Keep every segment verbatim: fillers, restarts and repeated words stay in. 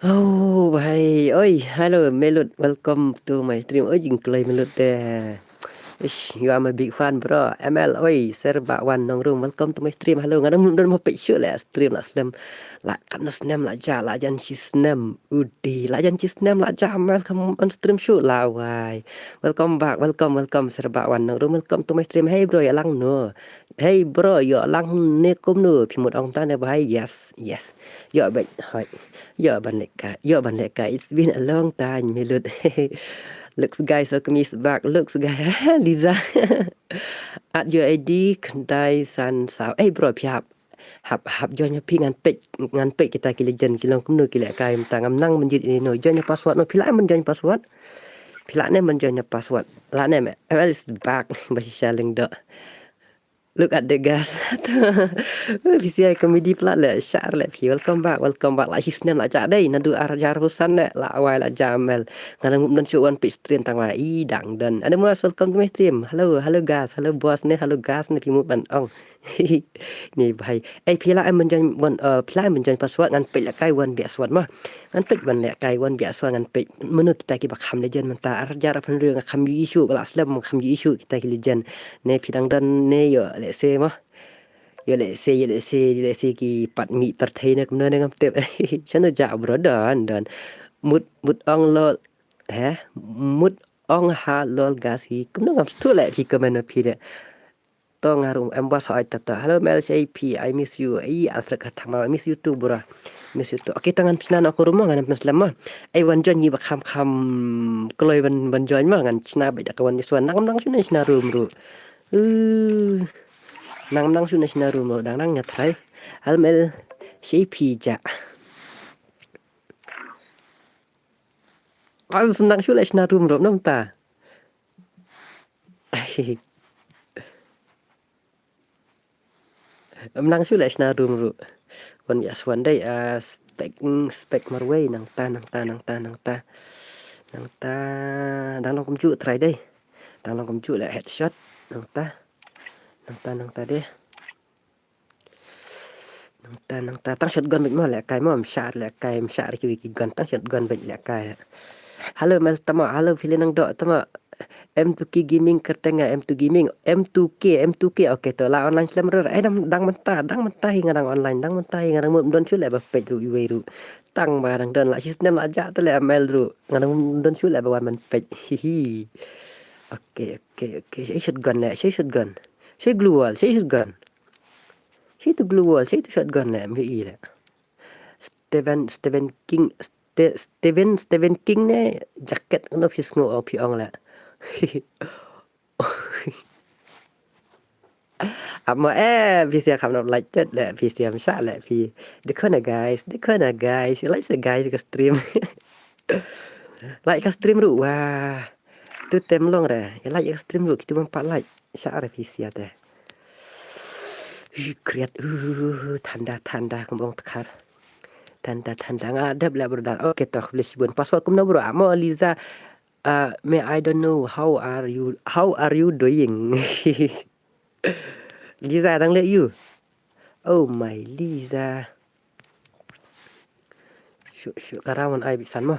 Oh, bhai. Oi, hello, Melut. Welcome to my stream. Oi, jingkloi Melut te. Ish, you are my big fan, bro. M L, oi, Sir Bakwan Nongrum. Welcome to my stream. Hello, nga dang don mo pek shu le stream la slem. La katno snem la ja, la jan shi snem. Udi, la jan shi snem la ja, M L kam on stream shu la wai. Welcome back, welcome, welcome, Sir Bakwan Nongrum. Welcome to my stream. Hey, bro, ïa lang no. Hey, bro, ïa lang ne kumno. Phi mut ong ta ne bhai. Yes, yes. Ïa bhai. Hai. Ïa ban leka, ïa ban leka. It's been a long time, Melut. Looks guys, welcome is back. Looks guys, Liza. At your I D, Khyndai San Saw. Eh, bro, phi hap, hap, hap join phi ngan pek, ngan pek kita ki legend, ki long kumno ki lehkai mynta. Ngam nang mynjit ino. Join your password, no, phi lah em join password. Phi lah ne em join your password. Lah ne em, M L is back. Ba shisha lyngdoh. Look at the gas. Phi sia comedy pla le, share le phi. Welcome back, welcome back. La shi snem la ja dei, naduh ar hajar arphew san le, la wai la ja M L. Nga la mut don shu wan page stream tang wa, i dang don. Animus, welcome to my stream. Hello, hello gas, hello boss ne, hello gas ne, phi mut ban ong. Ni bhai. Eh, phi lah em ban join wan, eh, phi lah em ban join password ngan pek lehkai wan biak swat ma. Ngan pek ban lehkai wan biak swat ngan pek. Mano kita ki ba kham legend mynta ar hajar arphew hynriew nga kham ju issue ba la slem kham ju issue kita ki legend. Ne phi dang don ne ïoh lehse ma. Ïoh lehse, ïoh lehse, ïoh lehse ki pat mih pyrthei ne kumno ne ngam tip. Shano ja bro don, don. Mut, mut ong lol. He? Mut ong ha lol gas hi. Kumno ngam sngewthuh leh phi comment phi de. To nga ruh em bos hoi tata. Hello, Mel J P, I miss you. Ei, Alfred Kharthamar, I miss you too, bro. Miss you too. Okay, to ngan pynshna noh ko ruh mo, ngan pynslem mo. Ei, wan join ngi ba kham kham kloi ban, ban join mo, ngan shna ba da ka wan join. Nang nang shu na shna room ruh. Uh, nang nang shu na shna room ruh, dang nang nga try. Hello, Mel J P ja. Nang shu na shna room ruh, namta. Em nang shu leh shna room ruh. Wan biak swat dei, ah, spek, mm, spek marwei nangta, nangta, nangta, nangta. Nangta, dang long kumjuh try dei. Dang long kumjuh leh headshot. Nangta. Nangta, nangta dei. Nangta, nangta, tang shotgun beit mo lehkai mo, em shah lehkai, em shah kiwei ki gun, tang shotgun beit lehkai. Hello, Mel tama, hello, phi leh nang doh tama. M two K Gaming kyrteng nga, M two Gaming, M two K, M two K, okay, to la online slem ruh, eh, dang, dang mynta, dang mynta hi nga dang online, dang mynta hi nga dang mut don shu leh ba peit ruh iwei ruh. Tang ba dang don la shi snem la ja te leh M L ruh, nga dang don shu leh ba wan ban peit, hihi. Okay, okay, okay, shi shotgun leh, shi shotgun. Shi glue wall, shi shotgun. Shi tu glue wall, shi tu shotgun leh, M U E leh. Stephen, Stephen King, Ste-, Stephen, Stephen King ne jacket kano phi sngew ong phi ong leh. Amo eh, phi sia kham nop like chat leh, phi sia msha leh, phi. Dekho na guys, dekho na guys, like sa guys ka stream. Like ka stream ruh, wah. Tu tem long re, ya like ka stream ruh, kitu bam pat like. Sha re phi sia te. Ih, kriat, uh, thanda, thanda, kembong tekar. Thanda, thanda, nga dep leh brother. Okay, to, khublei shibun. Password kumno bro? Amo Liza, uh, me, I don't know. How are you, how are you doing? Liza, dang leh you. Oh my Liza. Shu, shu, ka round ai bit san mo.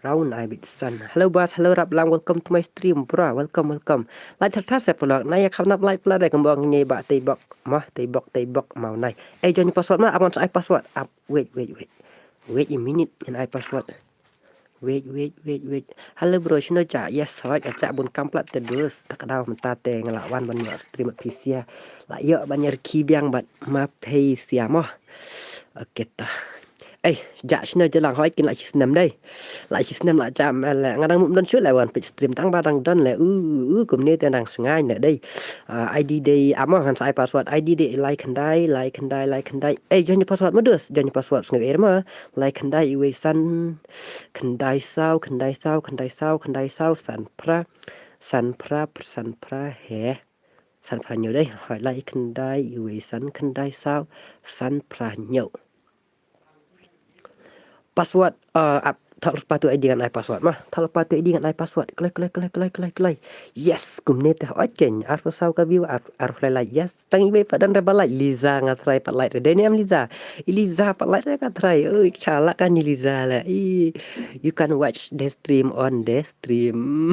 Round ai bit san. Hello boss, hello Rap Lang, welcome to my stream, bro. Welcome, welcome. Like thar thar se pelok. Na ya kham nap like pla de kembong ini ba tei bok. Mo, tei bok, tei bok mau nai. Eh, join password ma, abang ai password. Up, wait, wait, wait. Wait a minute, ngan ai password. Wait, wait, wait, wait. Hello bro, shino ja? Yes, hoi, ka ja bun kam plat te dus. Tak daw mynta te nga la wan ban stream at phi sia. La yo ban yar ki biang bat ma phi sia mo. Okay ta. Eh, ja shino ja lang hoi kin la shi snem dei. La shi snem la ja mel nga dang mut don shu le wan page stream tang ba dang don le. U, u, kumne te dang sngai ne dei. Uh, I D dei amo ngan sa ai password. I D dei lai khyndai, lai khyndai, lai khyndai. Eh, join password modus. Join password sngai er ma. Lai khyndai iwei san. Khyndai saw, khyndai saw, khyndai saw, khyndai saw, san phra, san phra, san phra, he. San phra hynñiew dei. Hoi lai khyndai, iwei san, khyndai saw, san phra hynñiew. Password, uh, ap, Thok lypa tu ID ngan ai password ma. Thok lypa tu ID ngan ai password. Kloi, kloi, kloi, kloi, kloi, kloi. Yes, kumne te hooid kein. Arphew saw ka view, ar, arphew lai like. Yes, tang iwei pat don re ba like. Liza nga try pat like re. Dei ne em Liza? I Liza pat like re nga try. Oi, shalak kane Liza le. I, you can watch the stream on the stream.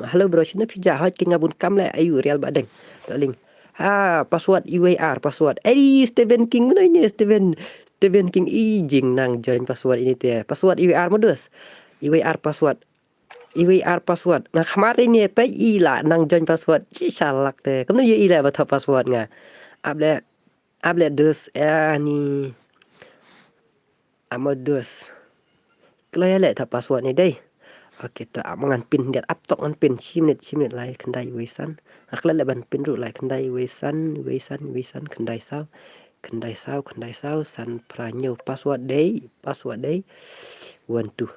Hello bro, shano phi jah? Hooid kein nga bun kam le. Ayu, Real Badeng. Darling. Ha, password iwei ar, password. Ei, Stephen King, mano ine Stephen? Stephen King, i jingnang join password ine te. Password iwei ar modus. Iwei ar password. Iwei ar password. Nga khmar ine peit i la nang join password. Chi shalak te. Kumno ïohi le ba thok password nga. Ap le, ap le dus, eh, ni. Ap modus. Kloi le thok password ne dei. Ok, to ap ngan pin, diat ap tok ngan pin. Shi minit, shi minit lai khyndai wei san. Nga klet le ban pin ruh, lai khyndai wei san, wei san, wei san, khyndai saw. Khyndai saw, khyndai saw, san phra hynñiew. Password dei, password dei. One, two.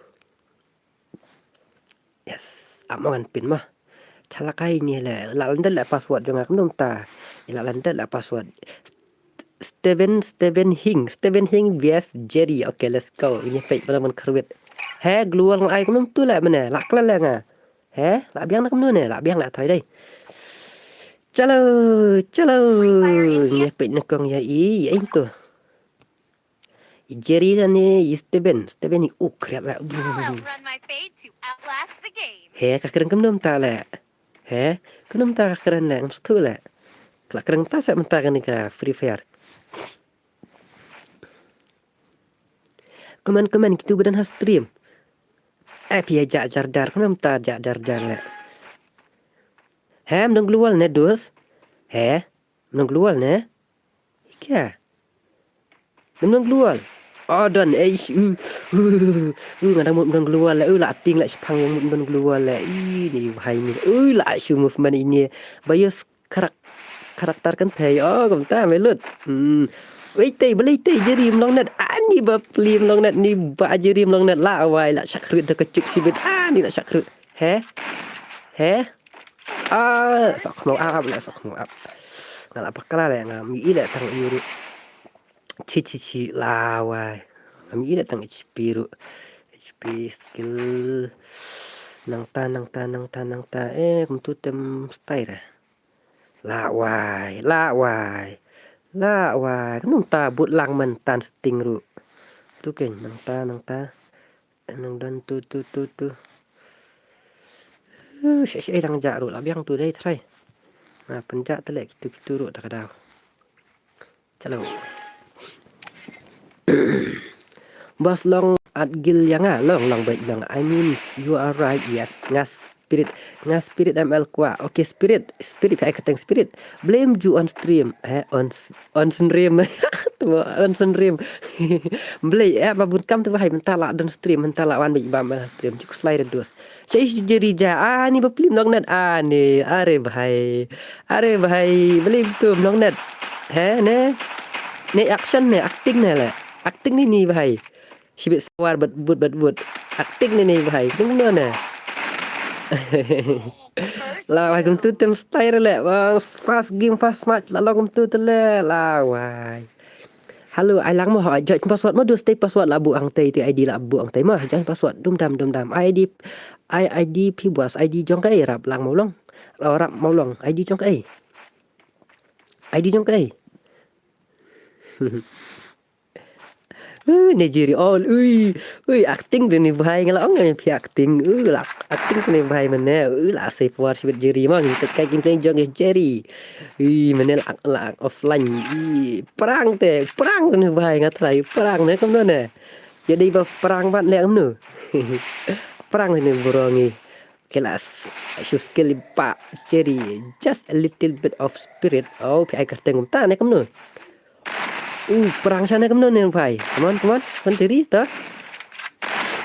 Yes, ap mo ngan pin mo. Shalak ai ne le, la lyndet le password jong nga kumno mynta. La lyndet le password. Stephen, Stephen Hing, Stephen Hing vs Jerry. Ok, let's go. Ine peit, mana man kyrwit. He, global nga ai kumno mynta le mane, la klet le nga. He, la biang na kumno ne, la biang la try dei. Chalo, chalo. Ine peit nyngkong ïa i, ïa i mynta. I Jerry lane i Stephen, Stephen i u khriat le. I'll outrun my fate to outlast the game. He, ka kren kumno mynta le. He, kumno mynta ka kren le, ngam sngewthuh le. Ka la kren mynta sa mynta kane ka Free Fire. Comment, comment, kitu ba don ha stream. Eh, phi ïa jah jar jar, kumno mynta jah jar jar le. He, ym don global ne, dus? He, ym don global ne? Ïa. Ym don global. Oh, don, eh, uh, uh, uh, uh, nga dang mut ym don global le, uh, la ting la shipang ïa nga mut ym don global le, ih, ne bhai ne, uh, la shu movement ine, ba ïoh karak-, karakter kynthei, oh, kumta me lut. Hmm. Wei tei, balei tei, Jerry ym long net, ani ba pli ym long net, ni ba Jerry ym long net, la wai, la shakhrut da ka chick shibit, ani la shakhrut. He? He? Ah, sok khmiew ap, ap, la sok khmiew ap. Nga la bakla le, ngam ïohi le tang ïa u ruh. Chi, chi, chi, la wai. Ngam ïohi le tang H P ruh. H P skill. Nangta, nangta, nangta, nangta. Eh, kumtu tem style eh. La wai, la wai. La wai. Kumno mynta bud lang man tan sting ruh. Tu kein, nangta, nangta. Nang don tu, tu, tu, tu. Uh, sha, sha, eh, dang jah ruh, la biang tu dei trai. Nga pynjah te le kitu, kitu ruh ta ka daw. Chalo. Boss long at gil ïa nga, long, long, bait, long. I mean, you are right, yes. Nga Spirit, nga Spirit M L kwah. Okay, Spirit, Spirit, phi ai kyrteng Spirit. Blame ju on stream, eh, on s-, on stream. Tu, on stream. Blei, eh, ba bun kam tu bahai, mynta la don stream, mynta la wan bad ba ma stream. Ju khuslai da dos. Sha i Jerry ja, ani ba pli ym long net, ani, are bahai. Are bahai, blei tu ym long net. He, ne? Ne action ne, acting ne le. Acting ne ni bahai. Shibit sawar bad bud bad bud. Acting ne ni bahai. Kumno ne? La wai kumtu tem style le. Bang fast game fast match la long kumtu te le. La wai. Hello, ai lang mo ha, join password mo, dus tei password la buh hangtei, tei I D la buh hangtei mo, join password, dum dam, dum dam, I D, I, I D phi buas, I D jong ka ei rap lang mo long, la rap mo long, I D jong ka ei, I D jong ka ei. Uh, Nigeria all, ui, ui, acting te ni bhai, nga la ong phi acting, uh, la acting te ni bhai mane, uh, la sei por shibit Jerry mo, ngi te kai kim teng jong Jerry. Ui, mane la, la offline, ui, prank te, prank te ni bhai, nga try prank ne kumno ne. Ya dei ba prank ban le kumno. Prank te ni bro ngi. Kelas, shu skill pa Jerry, just a little bit of spirit. Oh, phi ai kyrteng kumta ne kumno. Uh, prank shane kumno ne bhai. Come on, come on. Come on, Jerry, ta.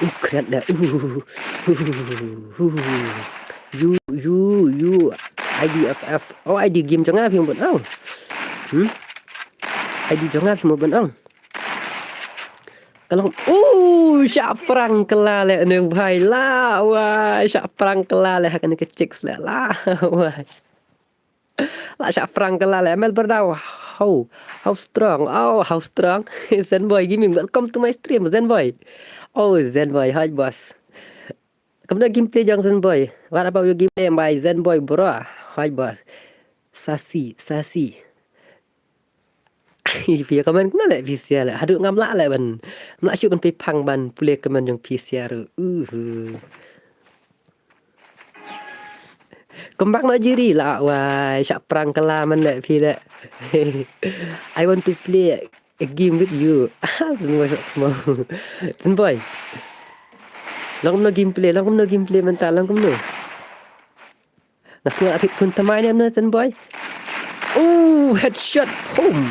Uh, kret da. Uh, uh, uh, uh, uh. You, you, you. I D F F. Oh, I D game jong nga phi mut. Oh. Hmm? I D jong nga phi mut. Oh. Ka long, uh, shah prank kylla le ne bhai. La wai, shah prank kylla le ha kane ka chicks le. La wai. La shah prank kylla le. Mel Berdau, how, how strong. Oh, how strong. Zen Boy Gaming, welcome to my stream, Zen Boy. Oh, Zenboy, hoi boss. Kumno gameplay jong Zenboy? What about your gameplay by Zenboy, bro? Hoi boss. Sasi, sasi. Phi comment kumno leh phi share leh. Haduh ngam lah leh ban. Ngam lah shuh ban pynphang ban pule comment jong phi share ruh. Uhu. Come back noh Jiri lah wai, shah prank kylla man leh phi leh. I want to play a game with you. Ah, Zenboy shah kynmaw. Zenboy. Long kumno gameplay, long kumno gameplay mynta, long kumno. Nga sngew la thied phone thymmai ne mano Zenboy. Oh, headshot. Home.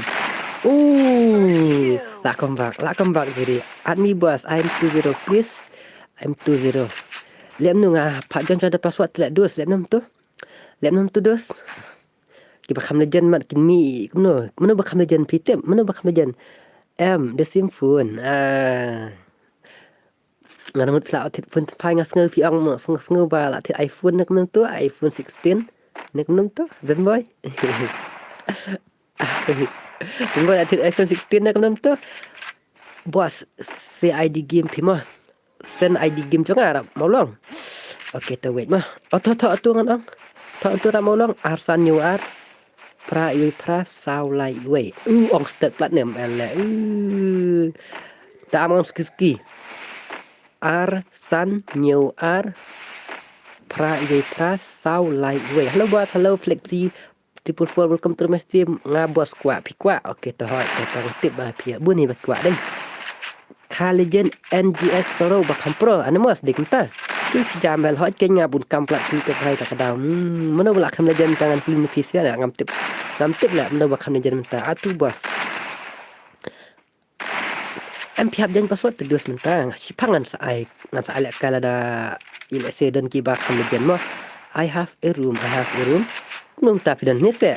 Oh. Lah come back, lah come back Jiri. Add me boss, I'm two zero please. I'm two zero. Leh mano nga pat jon sha da password te leh dos, leh mano to. Leh mano to dos. Kiba kham legend mat kin mih kumno. Mano ba kham legend phi tip, mano ba kham legend. Em, the same phone. Ah. Nga mut phi la thied phone thymmai nga sngew phi ong mo, sngew, sngew ba la thied iPhone ne kumno to, iPhone sixteen. Ne kumno to, Zenboy. Zenboy la thied iPhone sixteen ne kumno to. Boss, send I D game phi mo. Send I D game jong nga ra Mawlong. Okay, to wait mo. Oh, to, to, to ngan ong. To, to ra Mawlong, ar san hynñiew ar. Phra iwei phra saw lai iwei. U ong stet plat ne em el le. U. Ta am ong suki suki. Ar san hynñiew ar. Phra iwei phra saw lai iwei. Hello boss, hello Flexi. Triple four, welcome to my stream. Nga boss kwah, phi kwah. Okay, to hoi, to tang tip ba phi. Bun hi ba kwah dei. Kha legend N G S Soro ba kham pro, Animus dei kumta. Shi phi jam bel hoi ken nga bun kam plat phi to phai ta ka daw. Hmm, mano ba la kham legend ta ngan phi phi sia ngam tip. Ngam tip la mano ba kham legend mynta. Atu boss. Em phi hap jan password te dos mynta. Shi phang ngan sa ai, ngan sa ai leh ka lada i leh se don kiba kham legend mo. I have a room, I have a room. Num ta phi don ni se.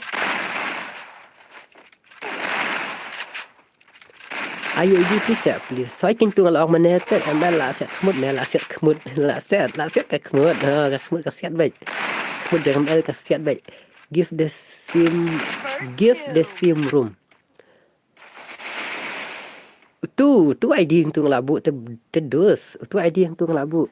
Ayo, I D phi set, please. Soi kin tu nga la ong mane te, em la set khmut ne, la set khmut, la set, la set ka khmut. Ha, ka khmut ka set bait. Khmut jong M L ka set bait. Give the same, give the same room. Tu, tu I D tu nga la buh te, te dos. Tu I D tu nga la buh.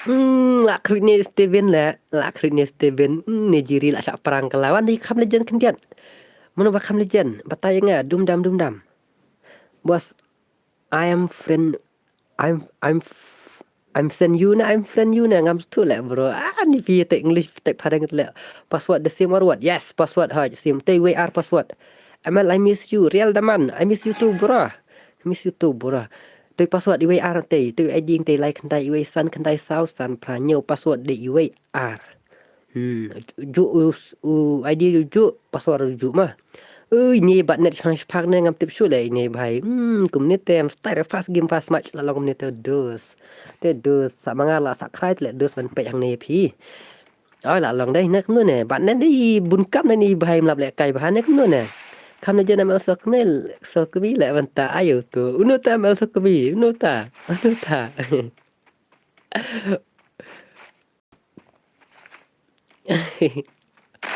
Hmm, la khruit ne Steven le, la khruit ne Steven. Hmm, ne Jiri la shah prank ka la wan di kham legend khyndiat. Mano ba kham legend, batai nga, dum dam, dum dam. Boss, I am friend, I'm, I'm, I'm send you na, I'm friend you na, ngam stu le bro. Ah, ni phi te English te phareng le. Password the same or what? Yes, password ha, same. Te we are password. M L, I miss you. Real daman, I miss you too, bro. I miss you too, bro. Te password iwei ar te, te I D te lai khyndai iwei san khyndai saw san phra hynñiew password de iwei ar. Hmm, ju u, u I D ju password ju ma. Ui, ni bat net shang shpak ne ngam tip shu le ni bhai. Hmm, kumne te am style fast game fast match la long kumne te dos. Te dos sa manga la sa krai le dos ban pek hang ne phi. Oi la long dei ne kumno ne. Bat ne dei bun kam ne ni bhai mlap le kai bha ne kumno ne. Kam ne jena mel so kmel so kmi le ban ta ayo tu. Uno ta mel so kmi. Uno ta. Uno ta.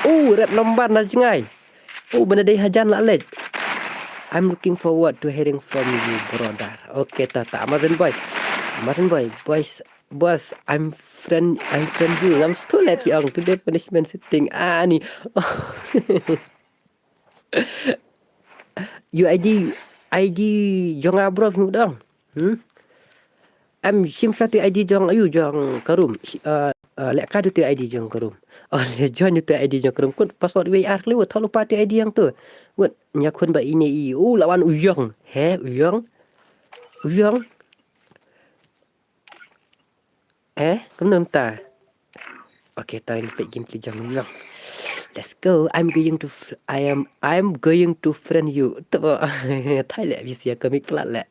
Oh, rep nombar na jngai. Oh, bana dei hajan la lej. I'm looking forward to hearing from you, brother. Okay, ta ta Amazon boy. Amazon boy, boys, boss, I'm friend, I'm friend you. I'm still happy on today punishment sitting. Ah, ni. U I D, I D jong nga bro, phi dong. Hmm? Em shim sha tu I D jong ayu jong karum. Uh, uh, leh ka tu I D jong karum. Oh, le jong tu I D jong karum. Kun password we ar kli wa thol pa tu I D jong tu. Wut nya kun ba ini i. U lawan u yong. He, u yong. U yong. Eh, kumno mynta? Okay, ta ngin peit gameplay jong ngi. Let's go. I'm going to fr- I am I'm going to friend you. To thai le bisi ya komik plat le.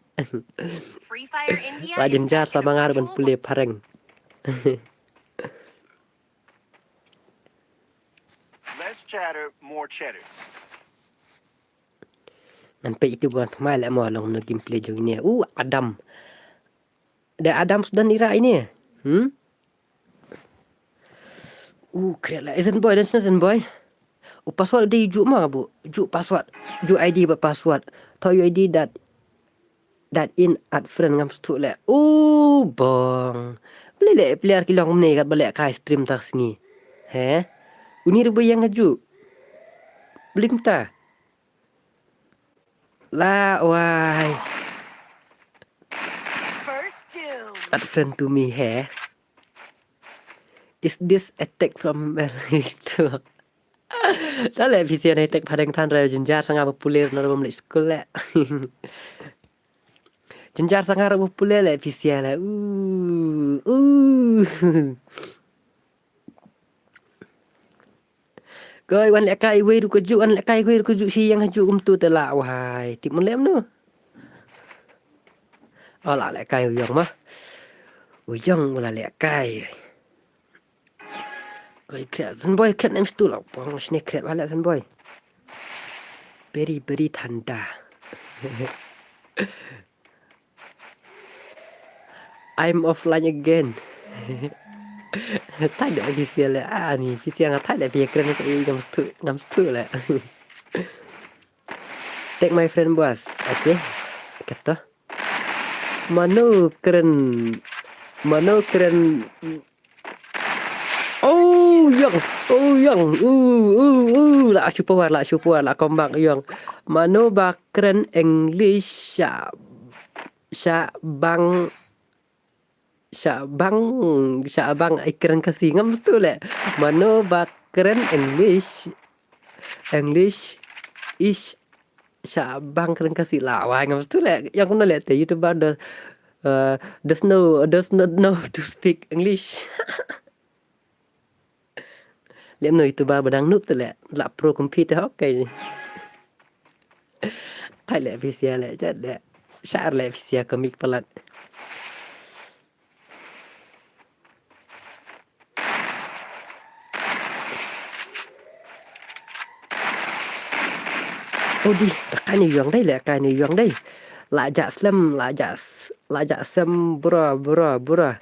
Free Fire India. Wa is jin jar set in a sama ngar ban virtual pule phareng. Less chatter, more cheddar. Ngan peit itu ban tmai le mo long no gameplay jong ni. Uh, Adam. Da Adam sudan ira ini. Hmm? Uh, kret la. Zen boy, dan sna zen boy. U password di ju ma bu. Ju password. Ju I D ba password. Tau U I D dat. That in add friend ngam sngewthuh leh. U bong. Balei leh player ki long mynne kat ba leh kai stream ta sngi. He? Uni ruh ba ïeng ha ju. Blim ta. La wai. First doom. Add friend to me, he? Is this attack from Melito? Ta leh phi sia na attack phareng than re, jynjar sa nga ba popular na rum leh school leh. Jynjar sa nga rum popular leh phi sia leh. Uh, uh. Koi wan leh kai wei ruh ka ju, wan leh kai wei ruh ka ju, shi ïeng ha ju kumtu te la wai. Tip mun leh mano. Oh, la leh kai u ïong ma. U ïong u la leh kai. Koi kret, Zen Boy kret nem stu la. Pong shne kret wala Zen Boy. Beri, beri thanda. I'm offline again. Thai da phi sia leh, ani phi sia nga thai da phi kren ka i ngam stu, ngam stu leh. Take my friend, boss. Okay. Kata. Mano kren, mano kren. Oh, ïong. Oh, ïong. Uh, uh, uh. La shu power, la shu power, la kombak ïong. Mano ba kren English sha, sha bang, sha bang, sha bang ai kren Khasi ngam stu leh. Mano ba kren English, English ish sha bang kren Khasi la wai ngam stu leh. Ïong kumno leh te YouTuber does, uh, does know, does not know to speak English. Leh mano YouTuber ba dang noob te leh, la pro compete hok kai. Thai leh phi sia leh, jat leh. Shar leh phi sia comic palat. Oh di, da kai ni ïong dei leh, kai ni ïong dei. La ja slem, la ja s-, la ja sem bro, bro, bro.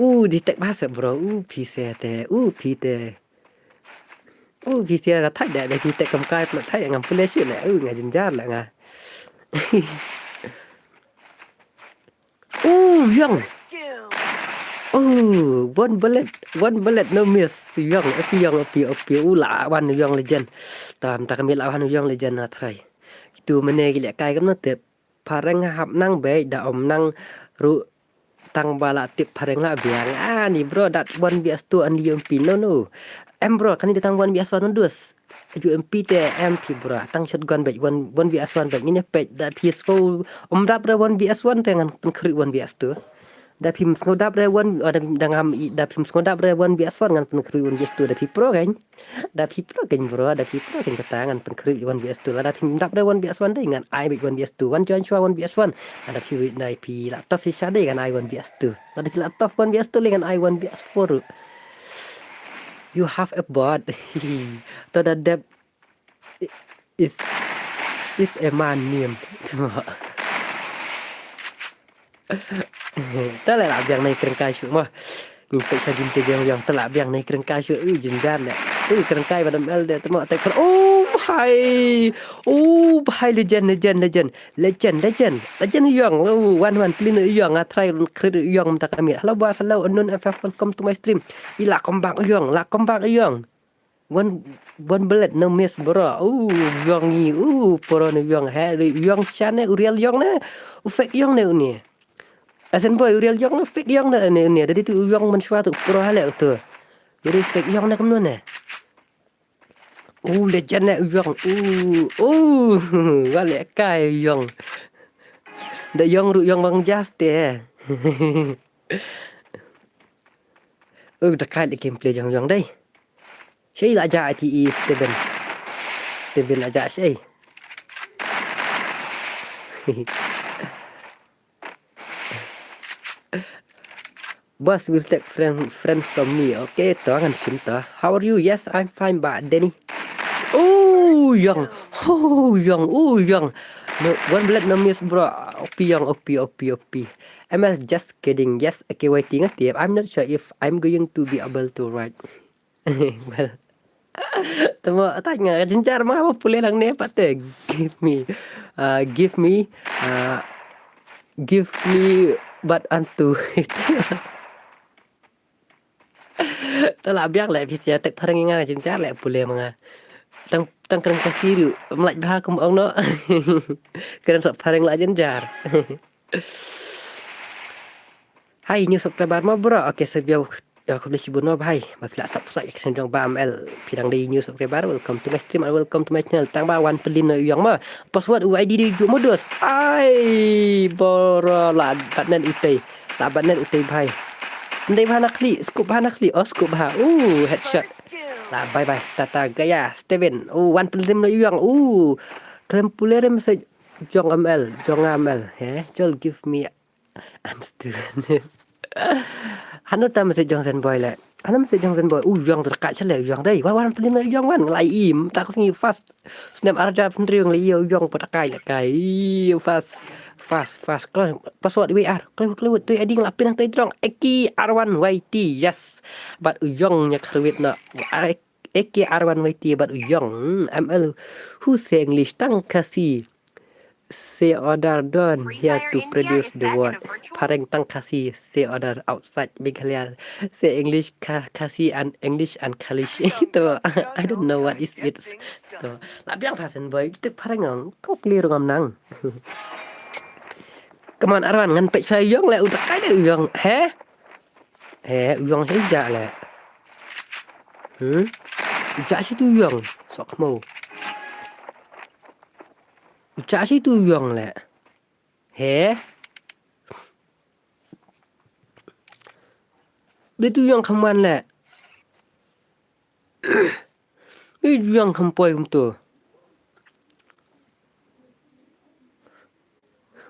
Uh, di tek bahasa bro, uh, phi sia te, uh, phi te. Uh, phi sia ka thai da, da phi tek kam kai, pla thai ngam pule shi leh, uh, nga jynjar leh nga. Uh, ïong. Oh, one bullet, one bullet, no miss. Ïong, opi ïong, opi, opi. Uh, la wan ïong legend. Tam ta kami la wan ïong legend na trai. Kitu mene ki leh kai kam na tip. Phareng hap nang bej da om nang ruh tang ba la tip phareng la biang. Ah, ni bro dat one V S two and U M P. No, no. Em bro, kani da tang one V S one dus. U M P te em phi bro. Tang shotgun bej one, one V S one bej. Ngin pej da phi sko um dap re one V S one te ngan pynkhri one V S two. Da phi msngo dap re one, oh, da, da ngam i, da phi msngo dap re one V S one ngan pynkhri one V S two. Da phi pro kan. Da phi pro kan bro, da phi pro kan kata ngan pynkhri one V S two. La da phi mdap re one V S one dei ngan ai bej one V S two. One Joshua one V S one. Da phi da phi la tough shisha dei ngan ai one V S two. La da phi la tough one V S two le ngan ai one V S four. You have a bot. To da dep is, is a man name. Ta la la biang nei kren kai shu mo. Ni pek sa jin te biang biang ta la biang nei kren kai shu. Ui jin jan le. Ui kren kai ba dam el de ta mo te kren. Oh bhai. Oh bhai legend, legend, legend. Legend, legend. Legend Yong. Oh, wan wan plin Yong. Nga try kren Yong mynta ka miet. Hello boss, hello unknown F F, welcome to my stream. Ila comeback Yong, la comeback Yong. One, one bullet, no miss, bro. Uh, Yong ni, uh, pro ni Yong, he, Yong shan ne, u real Yong ne, u fake Yong ne, u ni. Asen boy, u real Yong ne, fake Yong ne, ne, ne. Dadi tu u Yong man shwa tu, pro hale tu. Dadi fake Yong ne, kamno ne. Uh, legend ne, u Yong. Uh, uh, wale kai Yong. Da Yong ru Yong bang just te. Uh, da kai le gameplay jong Yong dai. Shei la ja ati i Steven. Steven la ja shei. Boss will take friend, friend from me. Okay, to ngan shim to. How are you? Yes, I'm fine, ba Denny. Oh, Yong. Oh, Yong. Oh, Yong. No, one blood, no miss, bro. O P, Yong, O P, O P, O P. M L, just kidding. Yes, okay, waiting a tip. I'm not sure if I'm going to be able to ride. Well. Tamo, tanya, jinjar ma apa pule lang ne pate. Give me, uh, give me, uh, Give me but unto. Te la biang leh phi ïa tek phareng ïa nga, jynjar leh pule ma nga. Tang, tang kren Khasi ruh ym lait bha kum ong noh. Kren sop phareng la jynjar. Hi, new subscriber mo bro. Okay, sa biang, ïa, khublei shibun mo bhai ba phi la subscribe ïa ka channel jong Bah M L. Phi dang dei new subscriber, welcome to my stream and welcome to my channel. Tang ba wan pynliem noh ïong mo. Password u I D dei ju modus. Ai bro, la bat net utei. La bat net utei bhai. Ndei bha na khlieh, scope bha na khlieh. Oh, scope bha. Uh, headshot. La bye bye. Tata gaya, Steven. Oh, wan pynliem noh ïong. Uh, khlem pule re message jong M L, jong M L. He, jol give me understood. Hano ta message jong Zenboy leh. Hano message jong Zenboy. U ïong ta ka chale ïong dei. Wan wan pynliem ïong wan nglai im. Ta ka sngi fast. Snem arja pynriung le ïong pa ta kai le kai. Ih, fast. Fast, fast. Klo password W R. Klo klo tu ading la pinang tai drong. Eki R one Y T. Yes. But u ïong nya kharwit na. Eki R one Y T but u ïong. M L. Who say English tang Khasi? Say order done here to produce the word. Phareng tang Khasi, say order outside Meghalaya. Say English, Kha-, Khasi and English and Khalish. To, I don't know what is it. To, la biang pha Zenboy, tek phareng ong, kok li rong am nang. Come on, Arwan, ngan peit pha ïong leh, u da kai de ïong, he? He, u ïong he ja leh. Hmm? Ja shi tu ïong, sok mo. U ja shi tu ïong leh. He? Bli tu ïong kham wan leh. Bli tu ïong kham poi kumtu.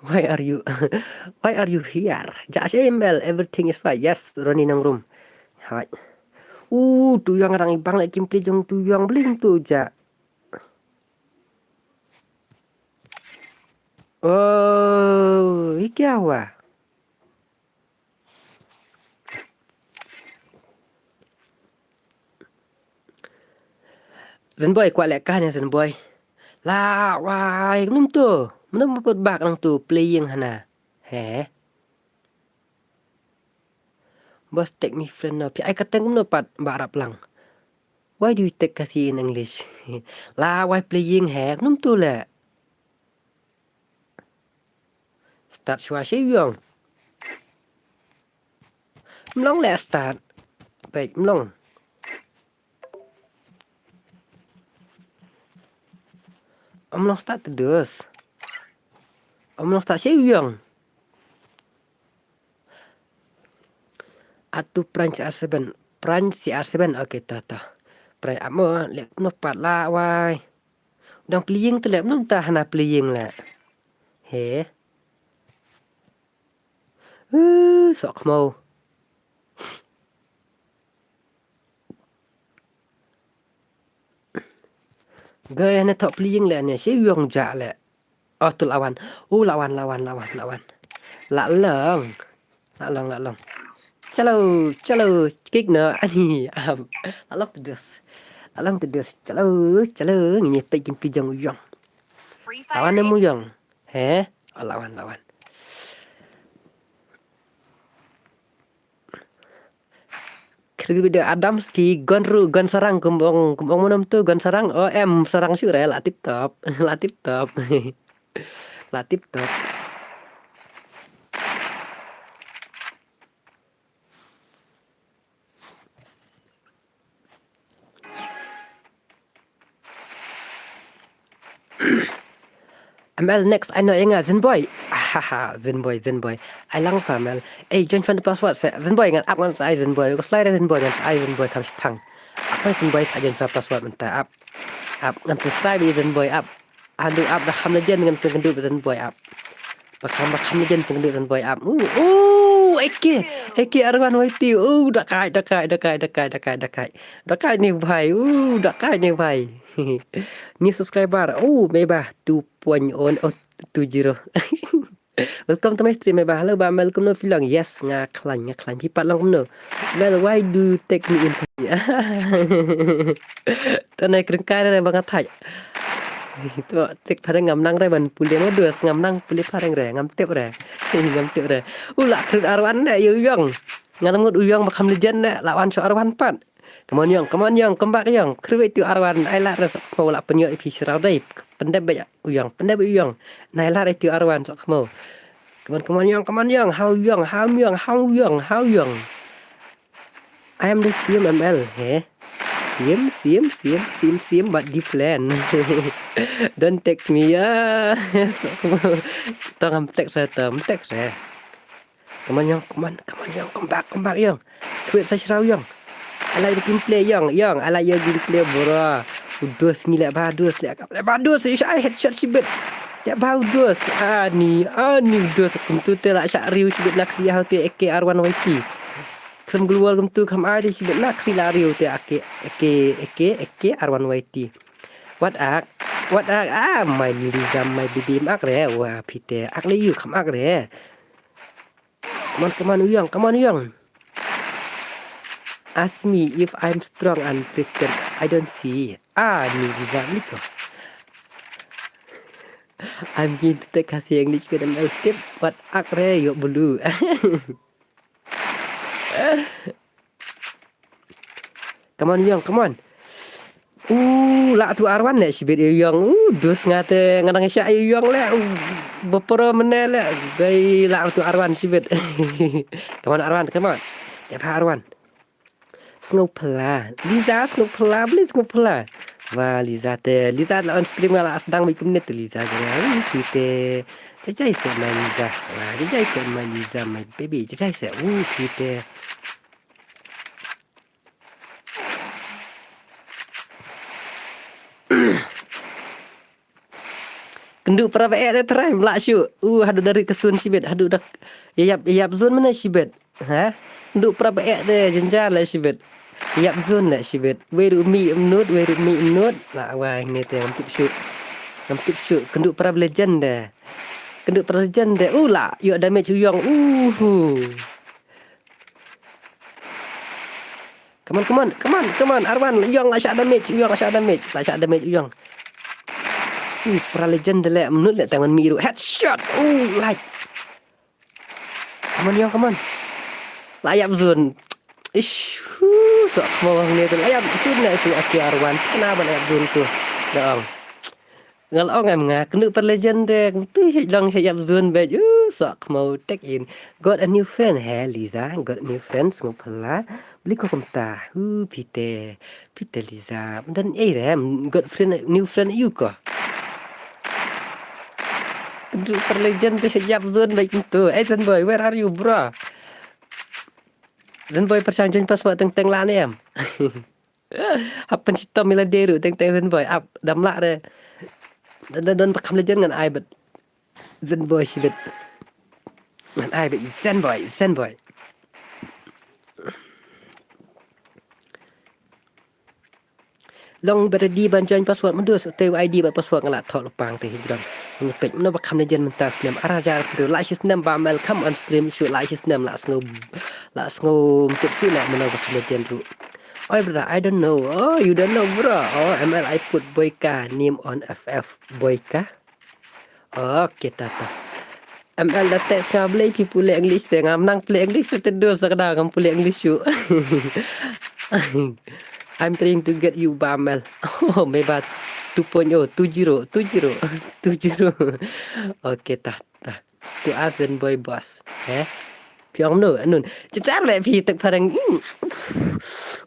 Why are you, why are you here? Ja shi M L, everything is fine. Yes, Ronnie Nongrum. Hai. U, tu ïong rang ibang leh kim pli jong tu ïong bling tu ja. Oh, ये क्या हुआ? Zenboy, kwah leh ka ne Zenboy. La wai, num tu. Num put bak nang tu playing hana. He. Boss, take me friend now. Phi ai ka teng kumno pat ba rap lang. Why do you take Khasi in English? La why playing he? Num tu leh. Start shwa shi ïong. Mlong leh start. Peit mlong. Mlong start tedus. Mlong start shi ïong. Atu Prime C R seven. Prime C R seven. Okay, ta, ta. Prime amo, leh no pat la wai. Dang playing tu leh, num ta hana playing leh. He. Uh, sok mo. Gay ne thok playing leh ne, shi ïong ja leh. Oh, tu lawan. Oh, lawan, lawan, lawan, lawan. La long. La long, la long. Chalo, chalo, kick na, ani, am. La long tedus. La long tedus. Chalo, chalo, ngin ïa peit kim pli jong u ïong. Lawan ne mu ïong. He? Oh, lawan, lawan. Kri video Adamski, gon ru, gon sarang, kum ong, kum ong mo nam tu, gon sarang, oh, em, sarang shu re, la tip top, la tip top, la tip top. M L next, ai noh ïa nga Zenboy. Haha, Zenboy, Zenboy. Ai lang pha M L. Ei, join fan the password se. Zenboy ngan ap ngan sa ai Zenboy. Ko slide Zenboy ngan sa ai Zenboy kham shipang. Ap ngan Zenboy sa join fan password mynta ap. Ap ngan pynslide Zenboy ap. Adu ap da kham legend ngan pynkynduh Zenboy ap. Ba kham, ba kham legend pynkynduh Zenboy ap. Uh, uh, A K, A K R one Y T. Uh, dakai, dakai, dakai, dakai, dakai, dakai. Dakai ni bhai. Uh, dakai ni bhai. New subscriber. Oh, meba two point oh, oh, two zero. Welcome to my stream, meba. Hello, ba Mel kumno phi long? Yes, nga khlaiñ, nga khlaiñ. Phi pat long kumno? Mel, why do you take me in? Tane kren kare ba nga thait. To, tik phareng ngam nang re ban pule mo dus, ngam nang pule phareng re, ngam tip re. Ngam tip re. U la khrut arwan ne, ïa u Yong. Ngam ngut u Yong ba kham legend ne, la wan sha arwan pat. Come on Yong, come on Yong, come back Yong. Khrut ïa u arwan, ai la re sa ko la pynïoh ïa phi shrau dei. Pyndep beit u Yong, pyndep beit u Yong. Nai la re ïa u arwan sa ko. Come on, come on Yong, come on Yong. How Yong, how Yong, how Yong, how Yong. I am the same M L, he? Same, same, same, same, same, but different. Don't text me, yeah. Tong am text re, tong am text re. Come on, Yong, come on, come on, Yong, come back, come back, Yong. Tweet sa shrau, Yong. I like the gameplay, Yong, Yong, I like your gameplay, bro. U dos ngi leh ba dos, leh kap, leh ba dos, ish, ai headshot shibit. Leh ba u dos, ani, ani u dos, kumtu te la shah riu shibit na khri hau te A K R one Y T. Khlem global kumtu kham ai te shibit na khri la riu te A K, A K, A K, A K R one Y T. Wat ak, wat ak, ah, my Liza, my baby, ym ak re, wa phi te, ak le ïa u kham ak re. Come on, come on, u Yong, come on, u Yong. Ask me if I'm strong and pretend I don't see. Ah, ni Liza ni ko. I'm going to take Khasi English with an L tip, but ak re ïoh bulu. Come on, Yong, come on. U, la tu arwan ne, shibit ïa u Yong. U, dus nga te, nga dang shah ïa u Yong le. U, baporo mene le. Gai la tu arwan, shibit. Come on, arwan, come on. Ïa pha arwan. Sngewphylla. Liza, sngewphylla, beli sngewphylla. Wa, Liza te, Liza la on stream nga la sdang beit kumne te Liza jong nga. U, phi te. Jajai se mai Liza. Wa, jajai se mai Liza, my baby. Jajai se, u, phi te. Kynduh para ba eh de trai mlah shu. U haduh dari kesun shibit, haduh dak ïap ïap zone mana shibit. Ha? Kynduh para ba eh de jenjar le shibit. Ïap zone le shibit. Wei ruh mi mnut, wei ruh mi mnut. La wai ngi te ngam tip shu. Ngam tip shu. Kynduh para legend de. Kynduh para legend de. U la ïoh damage u Yong. Uhu. Come on, come on, come on, come on, Arwan, u Yong la shah damage, u Yong la shah damage, la shah damage u Yong. Uh, para legend de le, mnut le tang man mi ruh headshot. Uh, like. Come on, Yong, come on. La ïap zone. Ish, huh, sok mo wang ne tu la ïap zone ne tu A K R one. Kenapa la ïap zone tu? Dong. Ngal ong em nga kynduh per legend de, tu shit long shit ïap zone bej. Uh, sok mo take in. Got a new friend, he, Liza. Got a new friend, sngewphylla. Beli ko kumta. Uh, phi te, phi te Liza. Dan ei re, got friend, new friend you ko. Kynduh per legend de shit ïap zone bej tu. Hey, Zenboy, where are you, bro? Zenboy, pyrshang join password teng teng la ne em. Hap pynshitom ïa lade ruh teng teng Zenboy ap dam lah re. Don don ba kham legend ngan ai bad Zenboy shibit. Ngan ai bad Zenboy, Zenboy. Long ba ready ban join password mudus te I D bad password nga la thoh lypang te hi jrong. Ngi peit mano ba kham legend mynta snem ar hajar phew la shi snem ba mel kham on stream shu la shi snem la sngew la sngew tip shu la mano ba kham legend ruh. Oi, brother, I don't know. Oh, you don't know, bro. Oh, M L, I put Boyka name on F F. Boyka. Okay, tata. M L da text nga, blei phi pule English te, ngam nang pule English te, dus sa ka da ngam pule English shu. I'm trying to get you ba M L. Oh, maybe two point oh, two zero, two zero, two zero. Okay, tata. To ask Zenboy boss. Eh? Phi ong no, anun. Chichar le phi tak parang. Hmm.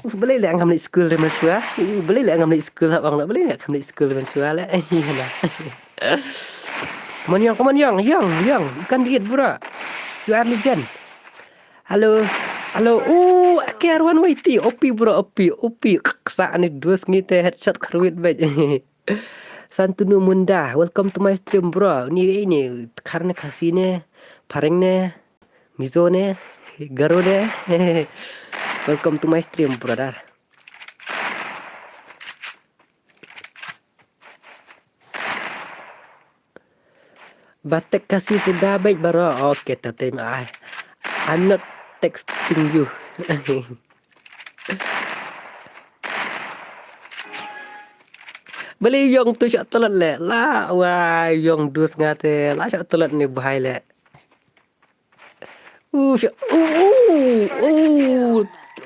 Uf, beli le ngam ni school re mansua. Uf, beli le ngam ni school hap ong le. Beli le ngam ni school re mansua le. Iya na. Come on, Yong, come on, Yong, Yong, Yong. You can do it, bro. You are legend. Hello. Hello. Ooh, A K R one Y T. O P, bro, O P, O P. Ksa ani dus ngi te headshot kharwit bej. Santunu Munda, welcome to my stream, bro. Ni ini karne Khasi ne, Phareng ne, Mizo ne, Garo ne. Welcome to my stream, brother. Batek Khasi sudah baik, bro. Okay, tatim ai. I'm not texting you. Balei u Yong tu shah tolot leh. La wai u Yong dus nga te. La shah tolot ni bhai leh. U shah u u u